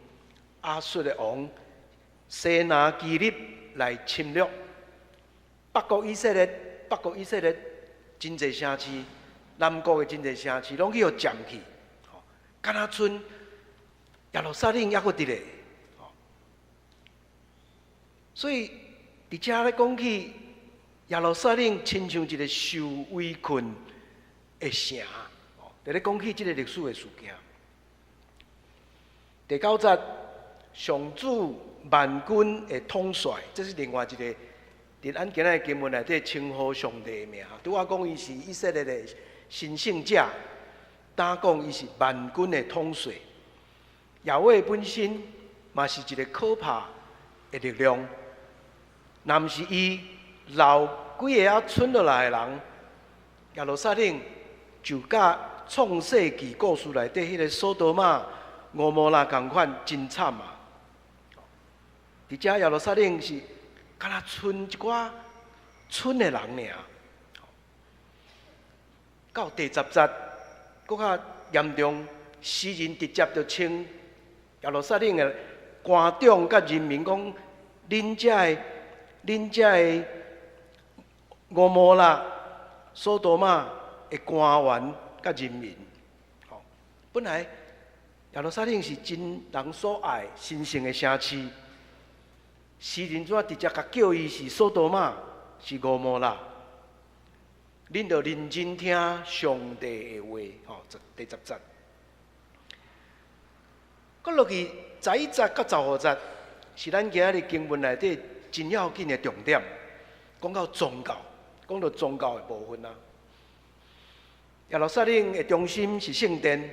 亞述的王西拿基立來侵略北國以色列，北國以色列真濟城市，南國的真濟城市攏去予佔去，敢若賰耶路撒冷猶閣佇咧，所以佇遮咧講起耶路撒冷，親像一个受圍困的城。佇咧講起這个歷史的事件。第九節，上主萬軍的統帥，這是另外一個佇咱今仔的經文內底稱呼上帝的名。拄仔講伊是以色列的神聖者，今講伊是萬軍的統帥。耶和華本身嘛是一個可怕的力量，若毋是伊留幾个仔剩落來的人，耶路撒冷就佮創世紀故事內底彼个索多瑪、蛾摩拉仝款，真慘啊！佇遮耶路撒冷是敢若剩一寡蠢的人爾。到第十節，閣較嚴重，詩人直接就稱耶路撒冷的官長佮人民講：恁遮的蛾摩拉、索多瑪的官員佮人民。本來耶路撒冷是真人所愛神聖的城市，詩人怎直接共叫伊是索多瑪，是蛾摩拉？恁著認真聽上帝的話，吼，第十節。閣落去11節佮15節，是咱今仔日經文內底真要緊的重點，講到宗教，講到宗教的部分啊。耶路撒冷的中心是聖殿，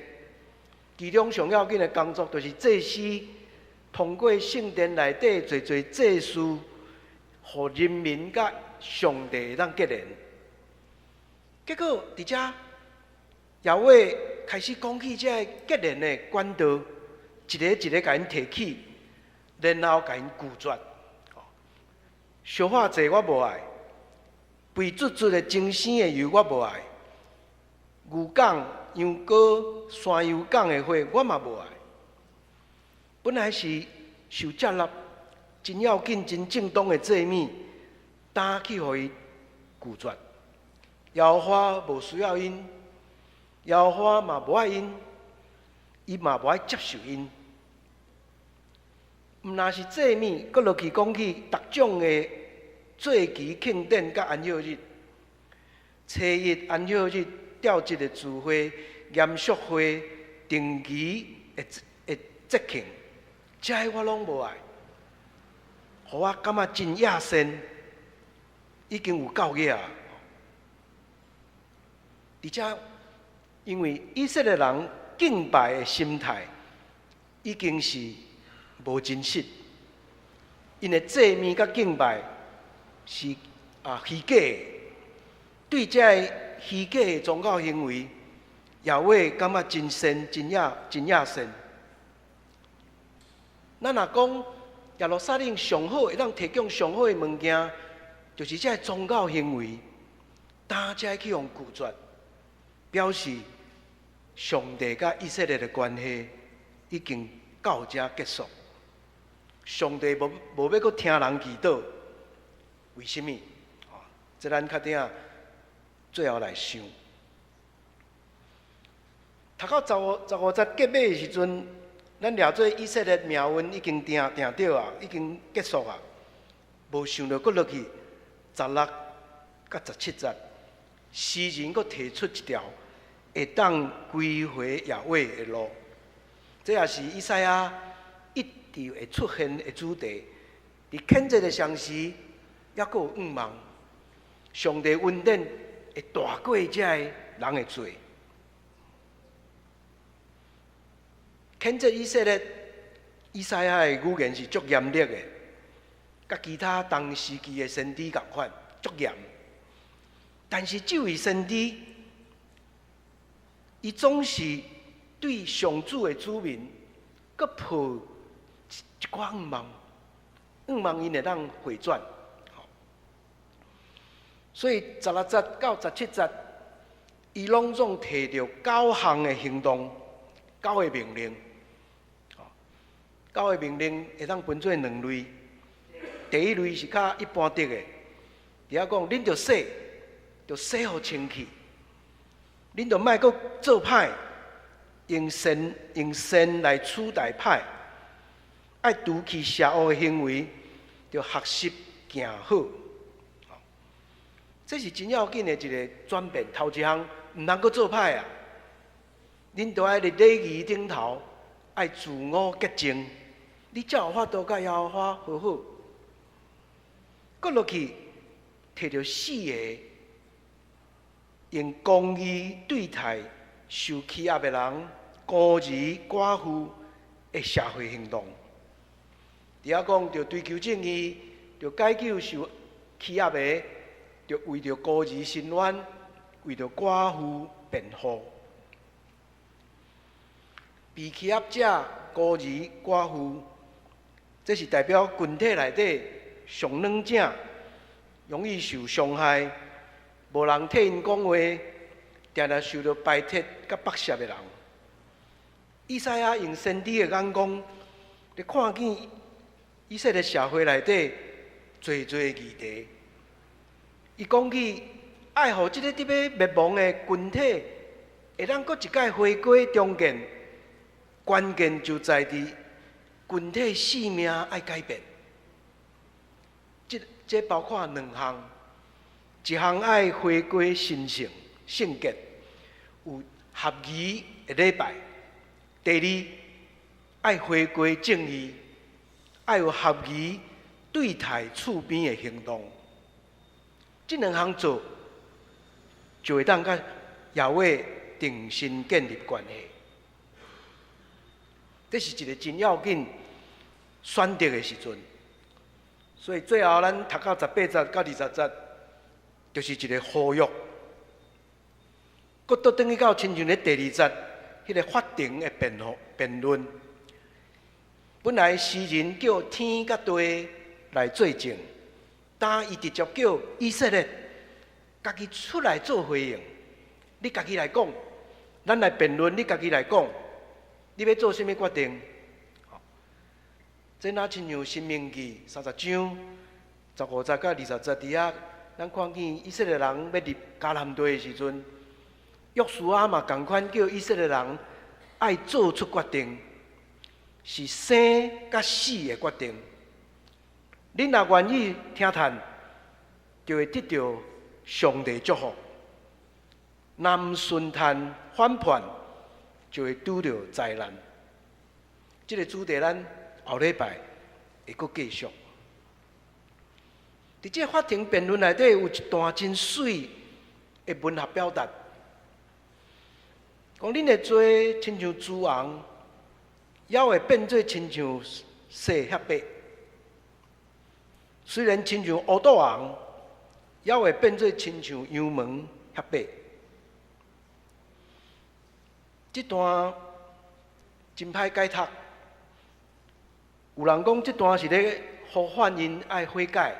其中上要緊的工作就是祭司通過聖殿內底濟濟祭司，予人民佮上帝會當結連。結果佇遮，耶和華開始講起這个結連的管道，一個一個共𪜶提起，然後共𪜶拒絕。燒化祭我無愛，肥卒卒的精生的油我無愛，牛犅、羊羔、山羊犅的血我嘛無愛。本來是受接納、真要緊、真正當的祭物，今去予伊拒絕。耶和華無需要𪜶，耶和華嘛無愛𪜶，伊嘛無愛接受𪜶。毋但是祭物，閣落去講起逐種的節期慶典佮安息日，初一安息日、調節的聚會、嚴肅會、定期的節慶，這个我攏無愛，予我感覺真厭世，已經有夠額啊！而且，因為以色列人敬拜的心態已經是無真實，𪜶的祭物佮敬拜是虛假的，對這个虛假的宗教行為，耶和華感覺真生、真厭、真厭世。咱若講耶路撒冷上好會當提供上好的物件，就是這个宗教行為，今才去予拒絕，表示上帝佮以色列的關係已經到這結束。上帝無欲閣聽人祈禱，為什麼？這咱較等最後來想。讀到15節結尾的時陣，咱掠做以色列命運已經定著啊，已經結束啊。無想著閣落去16佮17節，詩人閣提出一條會當歸回耶和華的路。這也是以賽亞一直會出現的主題。佇譴責的同時，猶閣有向望，上帝恩典會大過這个人的罪。譴責以色列，以賽亞的語言是足嚴厲的，佮其他同時期的先知仝款，足嚴。但是這位先知，伊總是對上主的子民，閣抱一寡向望，向望𪜶會當回轉。所以16節到17節，伊攏總提著九項的行動，九个命令。九个命令會當分做兩類，第一類是較一般的，佇遐講，恁著洗，著洗予清氣，恁著莫閣做歹，用善用善來取代歹，愛除去邪惡的行為，著學習行好。這是真要緊的一个轉變。頭一項毋通閣做歹啊，恁著愛佇禮儀頂頭愛自我潔淨，你才有法度佮耶和華和好。閣落去，提著四个用公義對待受欺壓的人、孤兒寡婦的社會行動。佇遐講著追求正義，著解救受欺壓的，著為著孤兒伸冤，為著寡婦辯護。被欺壓者、孤兒寡婦，這是代表群體內底上軟者，容易受傷害，無人替𪜶講話，定定受著排斥佮剝削的人。以賽亞用先知的眼光，咧看見以色列社會內底濟濟議題。伊講起愛予這个佇欲滅亡的群體，會當閣一擺回歸重建，關鍵就在佇群體性命愛改變。這這包括兩項，一項愛回歸神聖聖潔，有合宜的禮拜；第二，愛回歸正義，愛有合宜對待厝邊的行動。這兩項做，就會當佮耶和華重新建立關係。這是一个真要緊選擇的時陣。所以最後咱讀到十八節到二十節，就是一个呼籲。閣倒轉去到親像咧第二節，彼个法庭的辯護辯論。本來詩人叫天佮地來做證，但伊直接叫以色列家己出來做回應。你家己來講，咱來辯論，你家己來講，你欲做啥物決定？這若親像《申命記》30章15節到20節佇遐，咱看見以色列人欲入迦南地的時陣，約書亞嘛仝款叫以色列人愛做出決定，是生佮死的決定。恁若願意聽勸，就會得著上帝祝福；若毋順勸反叛，就會拄著災難。這个主題咱後禮拜會閣繼續。佇這个法庭辯論內底有一段真媠的文學表達，講恁的罪親像朱紅，猶會變做親像雪遐白；雖然親像烏肚紅，猶會變做親像羊毛遐白。這段真歹解讀。有人講這段是咧呼喚𪜶愛悔改，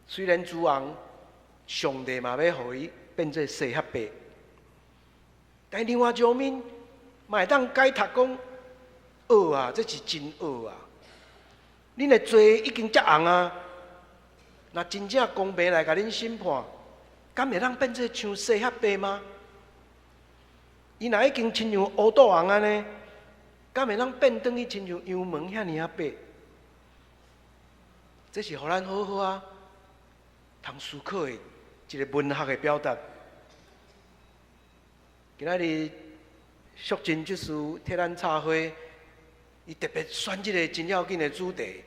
雖然朱紅，上帝嘛欲予伊變做雪遐白。但另外一方面，嘛會當解讀講，惡啊，這是真惡啊！恁的罪已經遮紅啊，若真正公平來共恁審判，敢會當變做像雪遐白嗎？伊若已經親像烏肚紅按呢，敢會當變轉去親像羊毛遐爾仔白？這是予咱好好仔通思考的一个文學的表達。今仔日淑珍執事替咱插花，伊特別選這个真要緊的主題，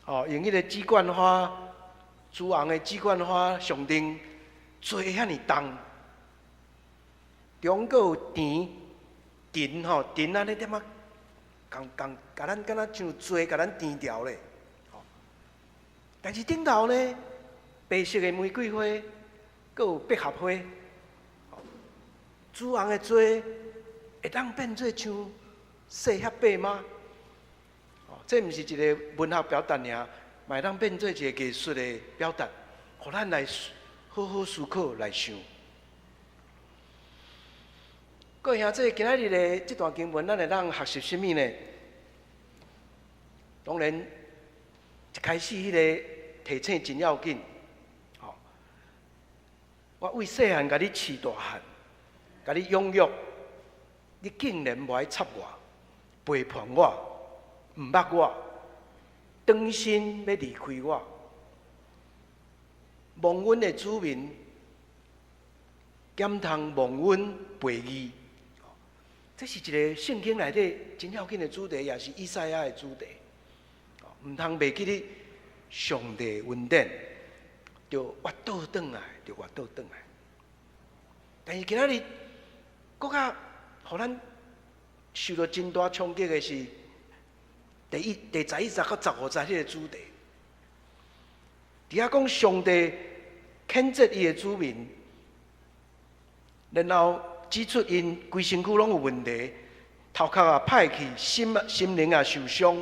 哦，用彼个雞冠花，朱紅的雞冠花象徵罪遐爾重，中閣有甜甜吼，甜按呢點仔，共共共咱敢若像罪共咱甜牢咧，但是頂頭呢，白色的玫瑰花，閣有百合花，朱紅的罪會當變做像雪遐白嗎？哦，這毋是一个文學表達爾，嘛會當變做一个藝術的表達，予咱來好好思考來想。各位兄弟，今仔日的這段經文，咱會當學習啥物呢？當然，一開始彼个提醒真要緊。吼，我為細漢共你飼大漢，共你養育，你竟然無愛插我，背叛我，毋捌我，轉身欲離開我，忘恩的子民，敢通忘恩背義？這是一个聖經內底真要緊的主題，也是以賽亞的主題。毋通袂記得上帝恩典，著越倒轉來，著越倒轉來。但是今仔日，閣較予咱受到真大衝擊的是第11節到15節彼个主題。佇遐講上帝譴責伊的子民，然後指出𪜶規身軀攏有問題，頭殼也歹去，心靈也受傷。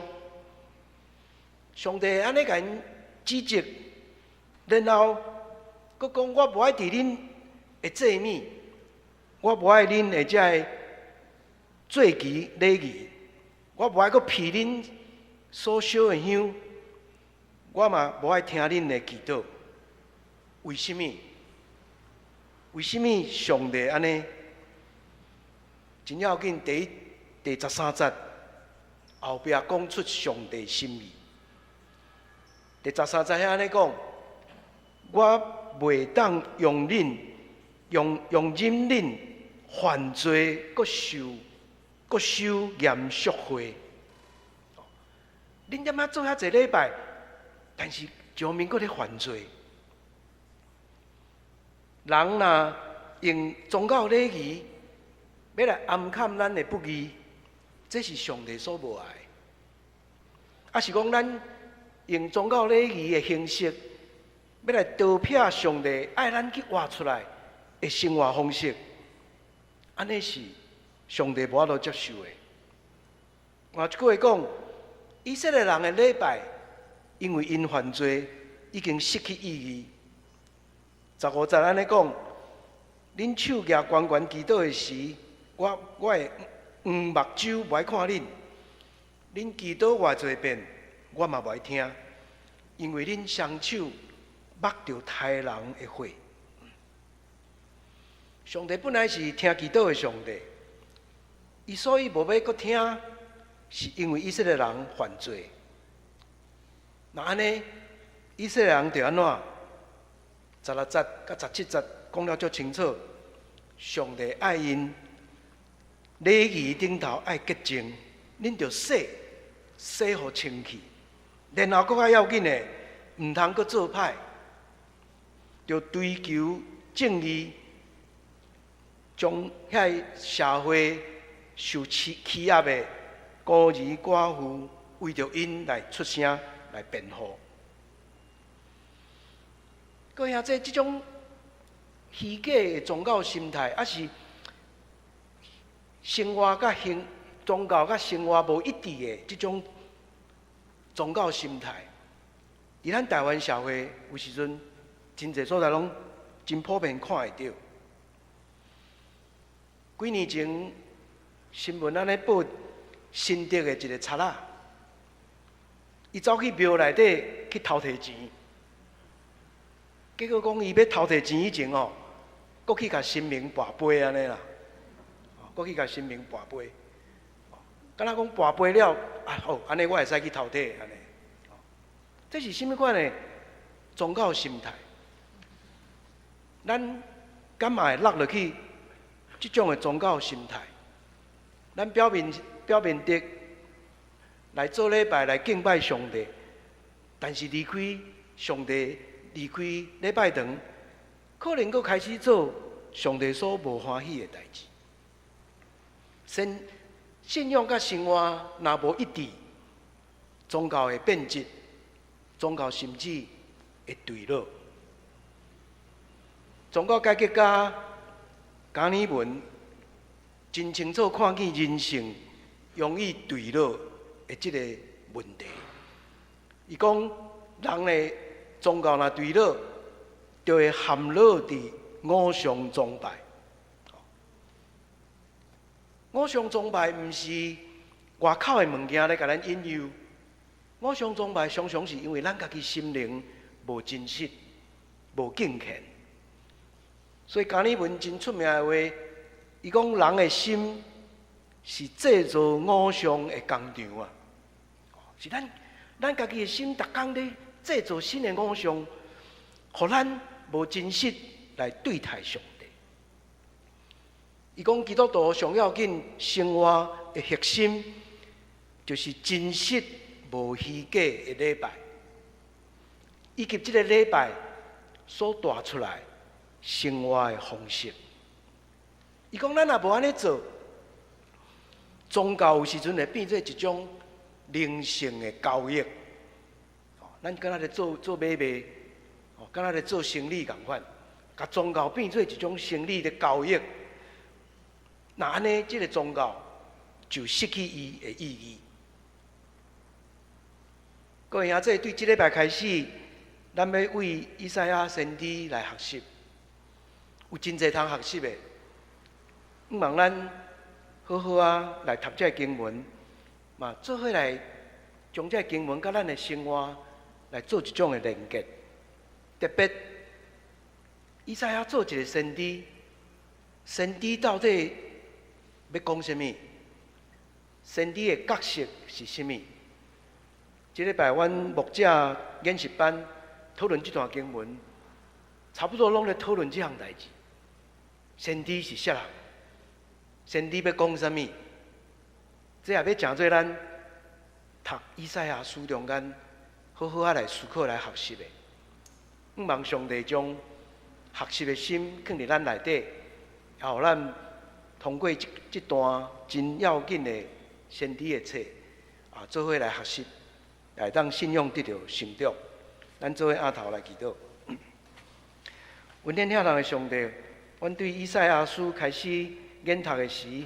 上帝按呢共𪜶指責，然後閣講我無愛佇恁的祭物，我無愛恁的這个祭期禮儀，我無愛閣披恁所燒的香，我嘛無愛聽恁的祈禱。為什麼？為什麼上帝按呢？真要緊，第13節後壁講出上帝心意。第13節遐按呢講，我袂當容忍，容忍恁犯罪，閣收嚴肅會。恁踮遐做遐濟禮拜，但是上面閣咧犯罪。人若用宗教禮儀欲來掩蓋咱的不義，這是上帝所無愛的。抑是講咱用宗教禮儀的形式，欲來逃避上帝愛咱去活出來的生活方式，按呢是上帝無法度接受的。換一句話講，以色列人的禮拜，因為𪜶犯罪，已經失去意義。15節按呢講，恁手舉懸懸祈禱的時，我會黃目睭無愛看恁。恁祈禱偌濟遍，我嘛無愛聽，因為恁雙手縛著殺人的血。上帝本來是聽祈禱的上帝，伊所以無欲閣聽，是因為以色列人犯罪。若按呢，以色列人著按怎？16節佮17節講了足清楚，上帝愛𪜶禮儀頂頭愛潔淨，恁著洗洗予清氣，然後閣較要緊的，毋通閣做歹，著追求正義，將遐个社會受欺壓的孤兒寡婦，為著𪜶來出聲來辯護。各位兄弟，這種虛假的宗教心態，抑是生活佮行宗教佮生活無一致的這種宗教心態，佇咱台灣社會有時陣真濟所在攏真普遍看會著。幾年前新聞按呢報新竹的一个賊仔，伊走去廟內底去偷提錢，結果講伊欲偷提錢以前哦，閣去共神明跋杯按呢啦，閣去共神明跋杯，敢若講跋杯了啊好，按呢我會使去偷提按呢。這是啥物款的宗教心態？咱敢嘛會落落去這種的宗教心態？咱表面的來做禮拜來敬拜上帝，但是離開上帝、離開禮拜堂，可能閣開始做上帝所無歡喜的代誌。信仰佮生活若無一致，宗教會變質，宗教甚至會墜落。宗教改革家加爾文真清楚看見人性容易墜落的這個問題。伊講人的宗教若墜落，就會陷落佇偶像崇拜。偶像崇拜毋是外口的物件咧，共咱引誘。偶像崇拜常常是因為咱家己心靈無真實、無敬虔。所以加爾文真出名的話，伊講人的心是製造偶像的工廠啊！是咱家己的心，逐工咧製造新的偶像，予咱無真實來對待上帝。伊講基督徒上要緊生活的核心，就是真實無虛假的禮拜，以及這個禮拜所帶出來生活的方式。伊講咱若無按呢做，宗教有時陣會變做一種靈性的交易。咱敢若咧做做買賣，敢若咧做生理仝款，共宗教變做一種生理的交易。若按呢，這個宗教就失去伊的意義。各位兄弟，對這禮拜開始，咱欲為以賽亞先知來學習，有真濟通學習的。向望咱好好啊來讀這个經文，嘛做伙來將這个經文佮咱的生活來做一種的連結。特別以賽亞做一个先知，先知到底欲講啥物？先知的角色是啥物？這禮拜阮牧者研習班討論這段經文，差不多攏咧討論這項代誌。先知是啥人？先知欲講啥物？這也欲成做咱讀以賽亞書中間好好仔來思考來學習的。向望上帝將學習的心放佇咱內底，也予咱通過這這段真要緊的先知的冊啊，做伙來學習，來當信仰得著成長。咱做伙徛頭來祈禱。恩典疼人的上帝，阮對以賽亞書開始研讀的時，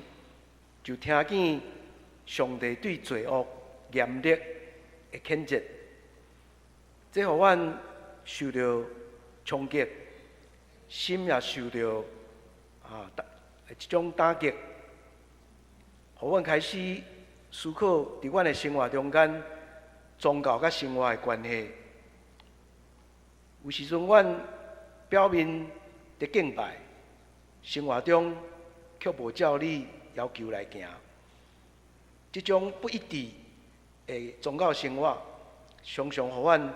就聽見上帝對罪惡嚴厲的譴責，這予阮受著衝擊，心也受著啊一種打擊，予阮開始思考佇阮的生活中間，宗教佮生活的關係。有時陣阮表面佇敬拜，生活中卻無照你要求來行。這種不一致的宗教生活，常常予阮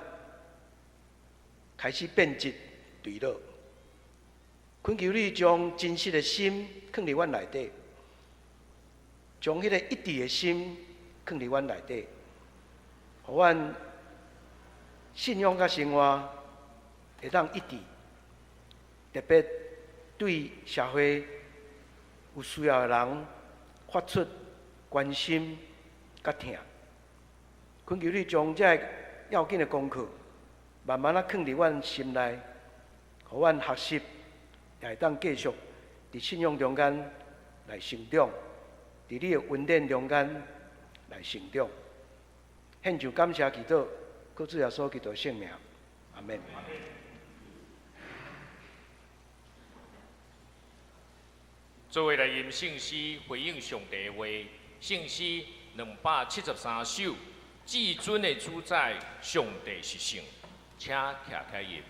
開始變質墜落。懇求你將真實的心囥佇阮內底，將彼个一致的心囥佇阮內底，予阮信仰佮生活會當一致。特別對社會有需要的人發出關心佮疼。懇求你將這个要緊的功課，慢慢仔囥佇阮心內，予阮學習，也會當繼續佇信仰中間來成長，佇你的恩典中間來成長。獻上感謝祈禱，靠主耶穌基督聖名，阿們。做伙來吟聖詩回應上帝的話，聖詩273首，至尊的主宰，上帝是聖，請徛起來吟。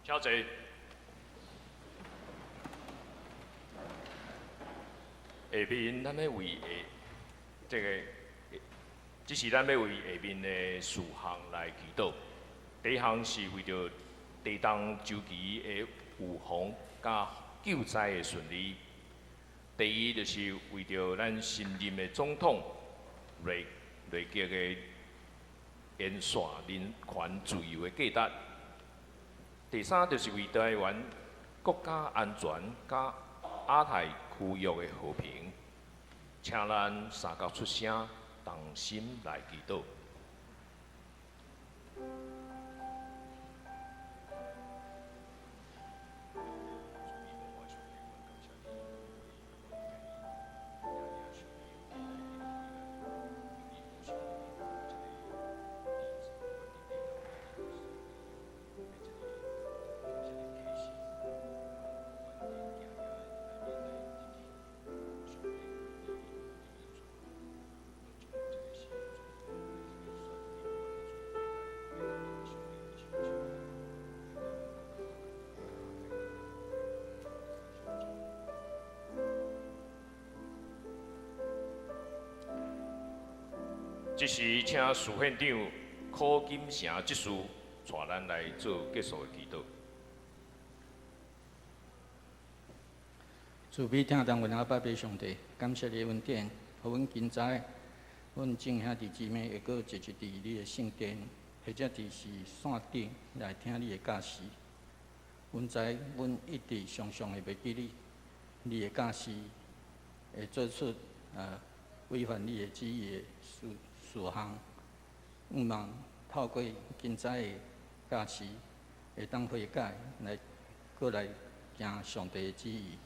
請坐。下面咱欲為下這个，這是咱欲為下面的事項來祈禱。第一項是為著地動周期的預防佮救災的順利。第二就是為著咱新任的總統內內閣的完善人權自由的價值。第三就是為台灣國家安全佮亞太區域的和平，請咱三角出聲，同心來祈禱。這時，請司憲長柯金城執事帶咱來做結束的祈禱。慈悲疼疼阮阿爸父上帝，感謝你的恩典，予阮今早，阮眾兄弟姊妹會閣聚集佇你的聖殿，或者佇是線頂來聽你的教示。阮知阮一直常常會袂記你，你的教示會做出違反你的旨意的事事項。向望透過今早的教示，會當悔改來閣來行上帝的旨意。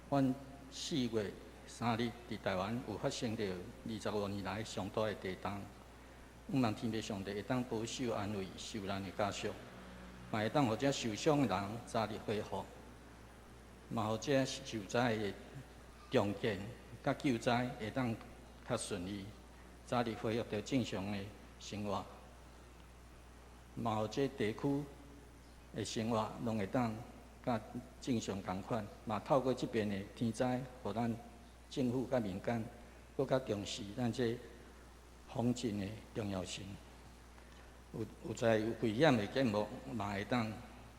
阮4月3日佇台灣有發生著25年來上大的地動，向望天父上帝會當保守安慰受難的家屬，嘛會當予這受傷的人早日恢復，嘛予這受災的重建佮救災會當較順利，早日恢復著正常的生活，嘛予這地區的生活攏會當佮正常仝款，嘛透過這遍的天災，予咱政府佮民間閣較重視咱這防震的重要性。有在有危險的建物，嘛會當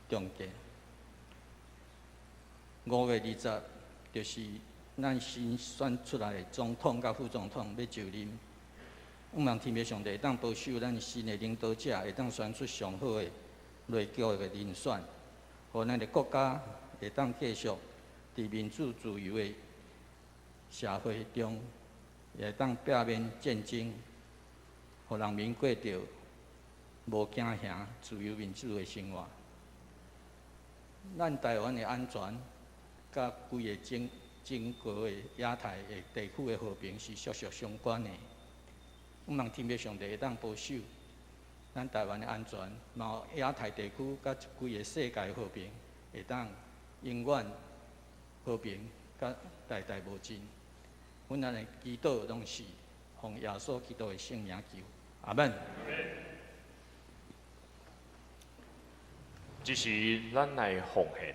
重建。5月20，就是咱新選出來的總統佮副總統欲就任，向望天父上帝會當保守咱新的領導者，會當選出上好的內閣的人選，予咱的國家會當繼續佇民主自由的社會中，會當避免戰爭，予人民過著無驚嚇、自由民主的生活。咱台灣的安全，佮規个整個的亞太的地區的和平是息息相關的。向望天父上帝會當保守咱台灣的安全，嘛亞太地區佮規个世界和平，會當永遠和平佮代代無盡。阮按呢祈禱攏是奉耶穌基督的聖名求，阿門。這時咱來奉獻。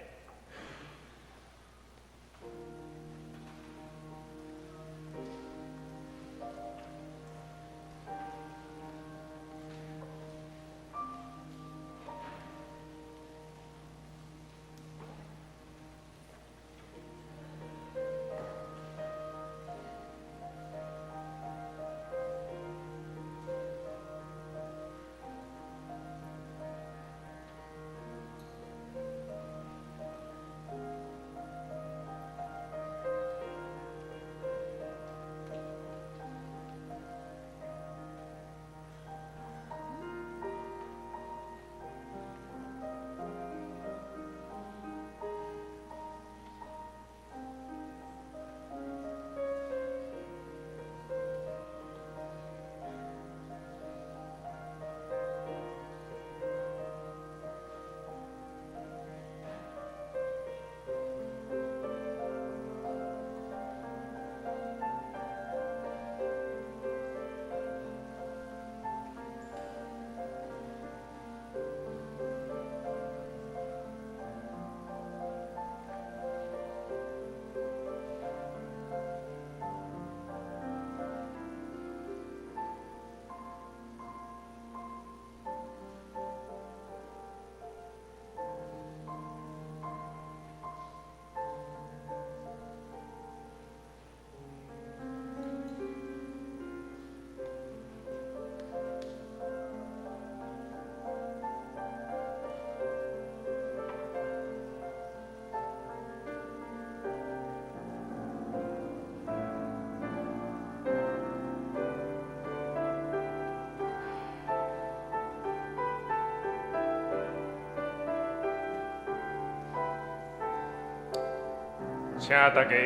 請大家徛起來，用奉獻詩做咱的祈禱。請坐，請咱現開週報通知事項。4月份的德月長老是林文忠長老。第一項報告，今日這个禮拜開始，牧師團欲開始傳講以賽亞的信息。這信息有分做三個段落，佇段落的中間，欲來傳講新約短篇的批信，請兄弟來做伙讀以賽亞書，予上帝的話，誠濟人來氣力。第二項報告，聖經學校欲佇本主日來恢復上課，請兄弟注意。第三項，佇這个有需要2023年度的奉獻收據的兄弟，請佇4月底進前來往辦公室來登記。第四項，佇4月14號下晡2點，欲邀請王淑芬執行長，佮這个徐雅婷，這个古亭教會牧師來分享反思，按怎來預防佮因應這个性騷佮這个性犯罪發生。咱請大家做伙來對話。第五項，佇4月16號佮18號，這个總會年會欲佇彰化基督教醫院來召開。本會黃牧師、鄭牧師佮謝玉賢長老，欲佮吳娟娟長老欲來前往來參加。第六項，佇4月21號下晡2點，欲請大家做伙來關心這个台灣社會公共事務，欲探討這个人文學對民主社會重要，欲來邀請著這个陳玉水佮這个廖秉洲，𪜶來分享主持。佇這个4月28號上午11點到12點半，這是欲邀請著這个徐梅玲院長，欲來演講一个主題，叫做《上帝佮家園的浪漫》，陳樹智的音樂，邀請大家來參加這个全教會的演講會。地點是佇咱本會的美苑的教室。4月28號下晡4點，欲煞接欲來邀請著蔡丁貴教授分享著這个台獨歷史潮流佮這个信仰的見證，請咱兄弟做伙來對話參加。團契消息，少年團契佮青年牧區，這个知影時已經有聚會。第三項，青年牧區 Bravo 小組12點20分，義如欲來這个領這个查經的分享。第四項，婦女團契欲佇拜二上午10點，請林慧欣姊妹來分享聯誼旅遊參觀這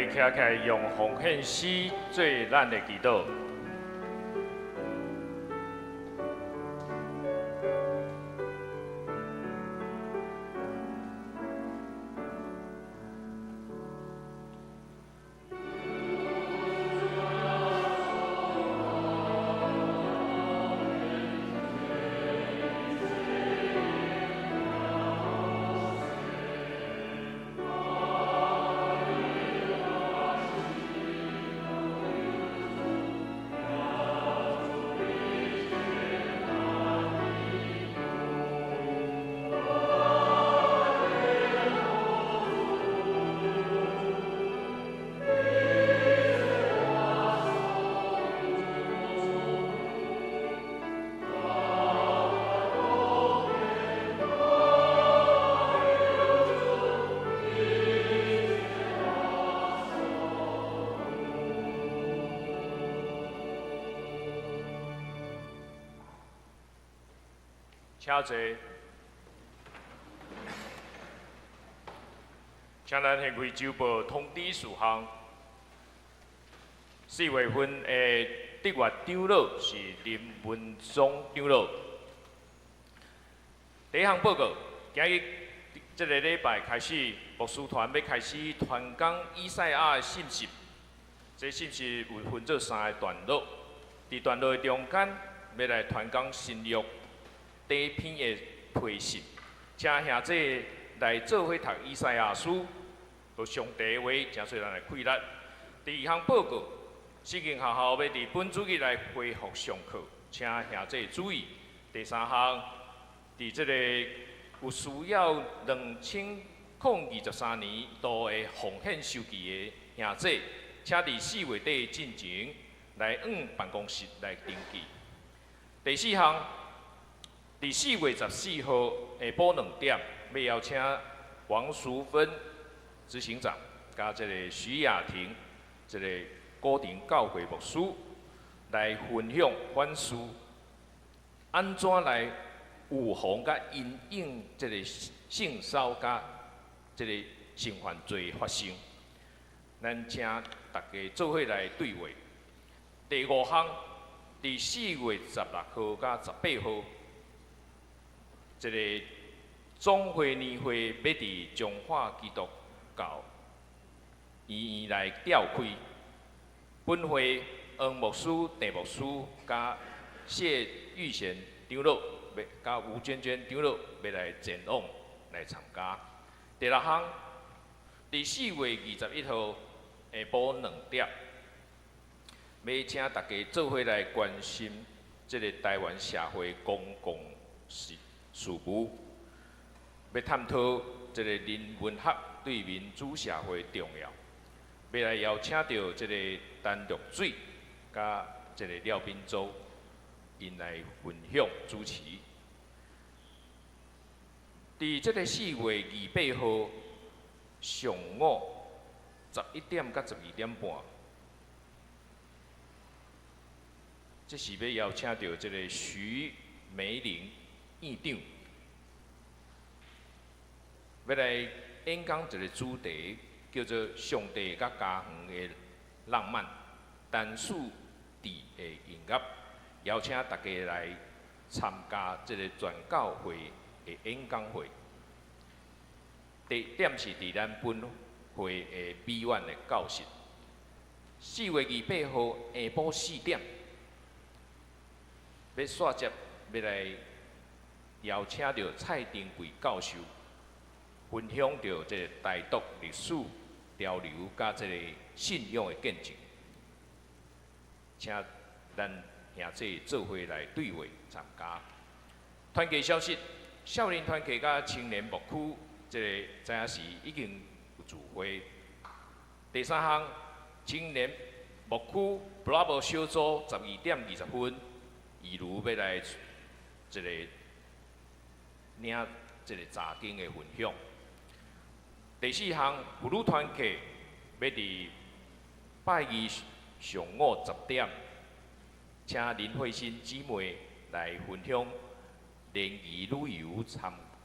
个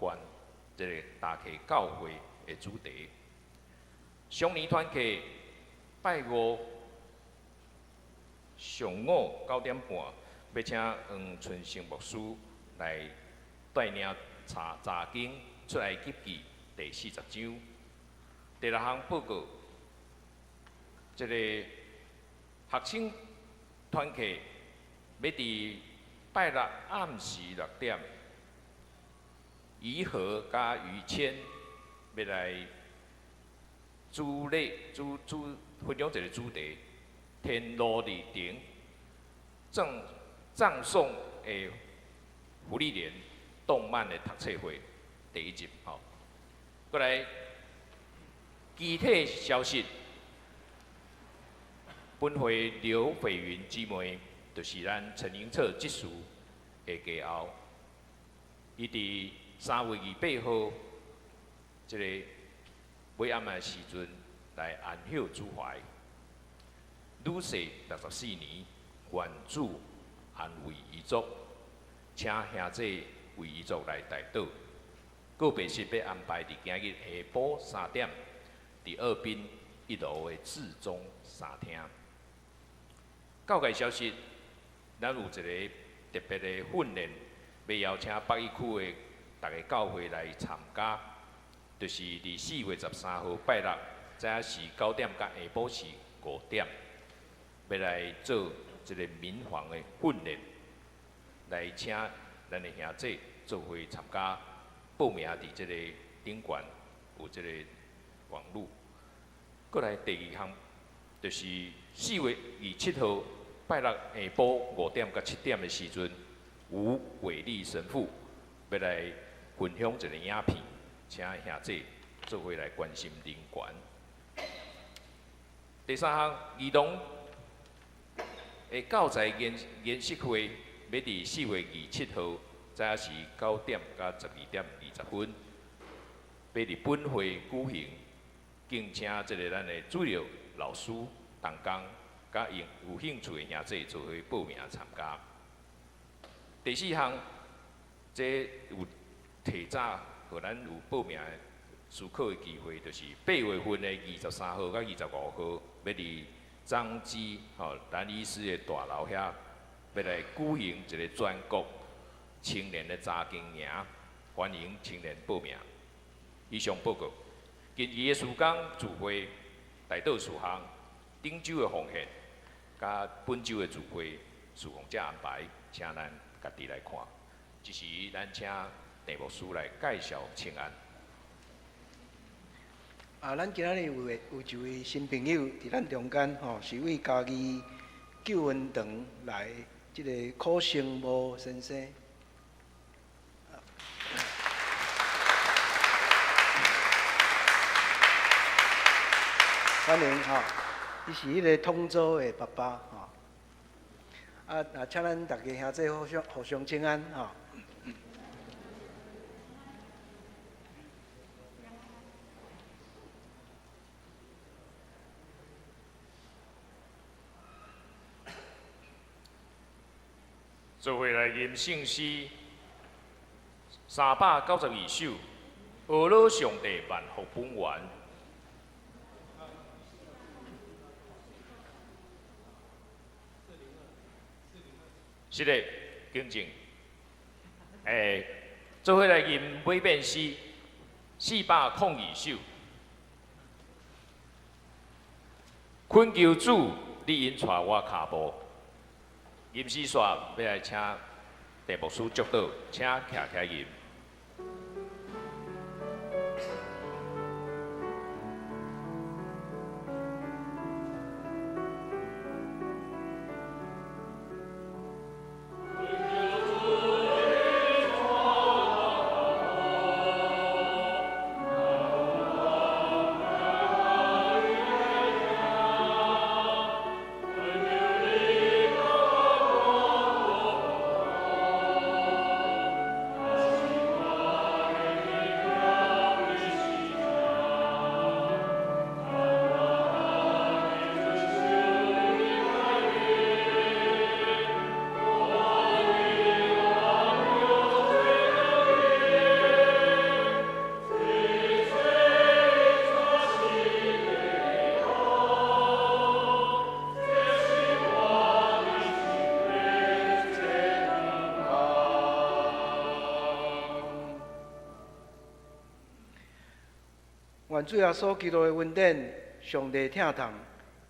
大溪教會的主題。上年團契拜五上午9點半，欲請黃春生牧師來帶領查查經出埃及記第40章。第六項報告，這個學生團契欲佇拜六暗時6點，怡和佮於謙欲來主禮主主分享一個主題，天路歷程，讚讚頌的芙莉蓮動漫的讀冊會第一集吼。閣來其他消息，本會劉斐雲姊妹，就是咱陳英策執事的家後，伊佇3月28號，這個尾暗的時陣來安歇主懷。女婿64年，願主安慰遺族，請兄弟為遺族來代禱。告別式欲安排佇今日下晡3點，佇澳濱一樓的至中三廳。教界消息，咱有一个特別的訓練，欲邀請北一區的逐个教會來參加，就是佇4月13號拜六早時9點佮下晡時5點，欲來做這个民防的訓練，來請咱的兄弟做伙參加，報名佇這个頂懸有這个網路。閣來第二項，就是4月27號拜六下晡5點佮7點的時陣，吳偉立神父欲來分享一个影片，請兄弟做伙來關心人權。第三項，兒童的教材研研習會欲佇4月27號早時9點佮12點20分，欲佇本會舉行，敬請這个咱的主任老師同工佮有興趣的兄弟做伙報名參加。第四項，這有提早予咱有報名思考的機會，就是8月份的23號佮25號，欲佇彰基吼蘭醫師的大樓遐，欲來舉行一个全國青年的查經營，歡迎青年報名。以上報告。近期的時間聚會、代禱事項、頂週的奉獻，佮本週的聚會事奉者安排，請咱家己來看。這時，咱請鄭牧師來介紹請安。啊，咱今仔日有一位新朋友佇咱中間吼，是為嘉義救恩堂來這个柯成模先生。歡迎吼，伊是彼个通州的爸爸吼。啊，請咱逐家兄弟互相互相請安吼。做伙來吟聖詩392首，呵咾上帝萬福本源。是的，更正。做伙來吟尾變詩402首，懇求主，你引帶我跤步。吟詩煞欲來請鄭牧師祝禱，請徛起來吟。我。願主耶穌基督的恩典、上帝疼痛、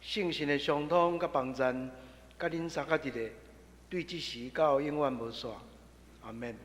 聖神的相通佮幫贊，佮恁三佮一个，對這時到永遠無煞。阿門。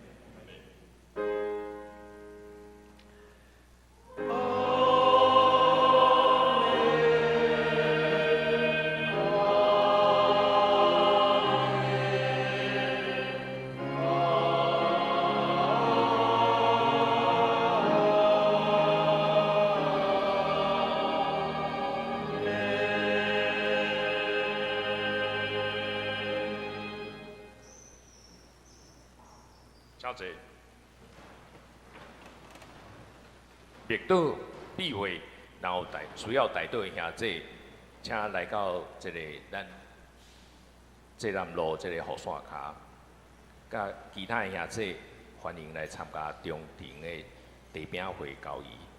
請坐。默禱、避諱，然後代需要代禱的兄弟，請來到這個咱濟南路這個雨傘跤，佮其他的兄弟歡迎來參加中庭的茶餅會交誼。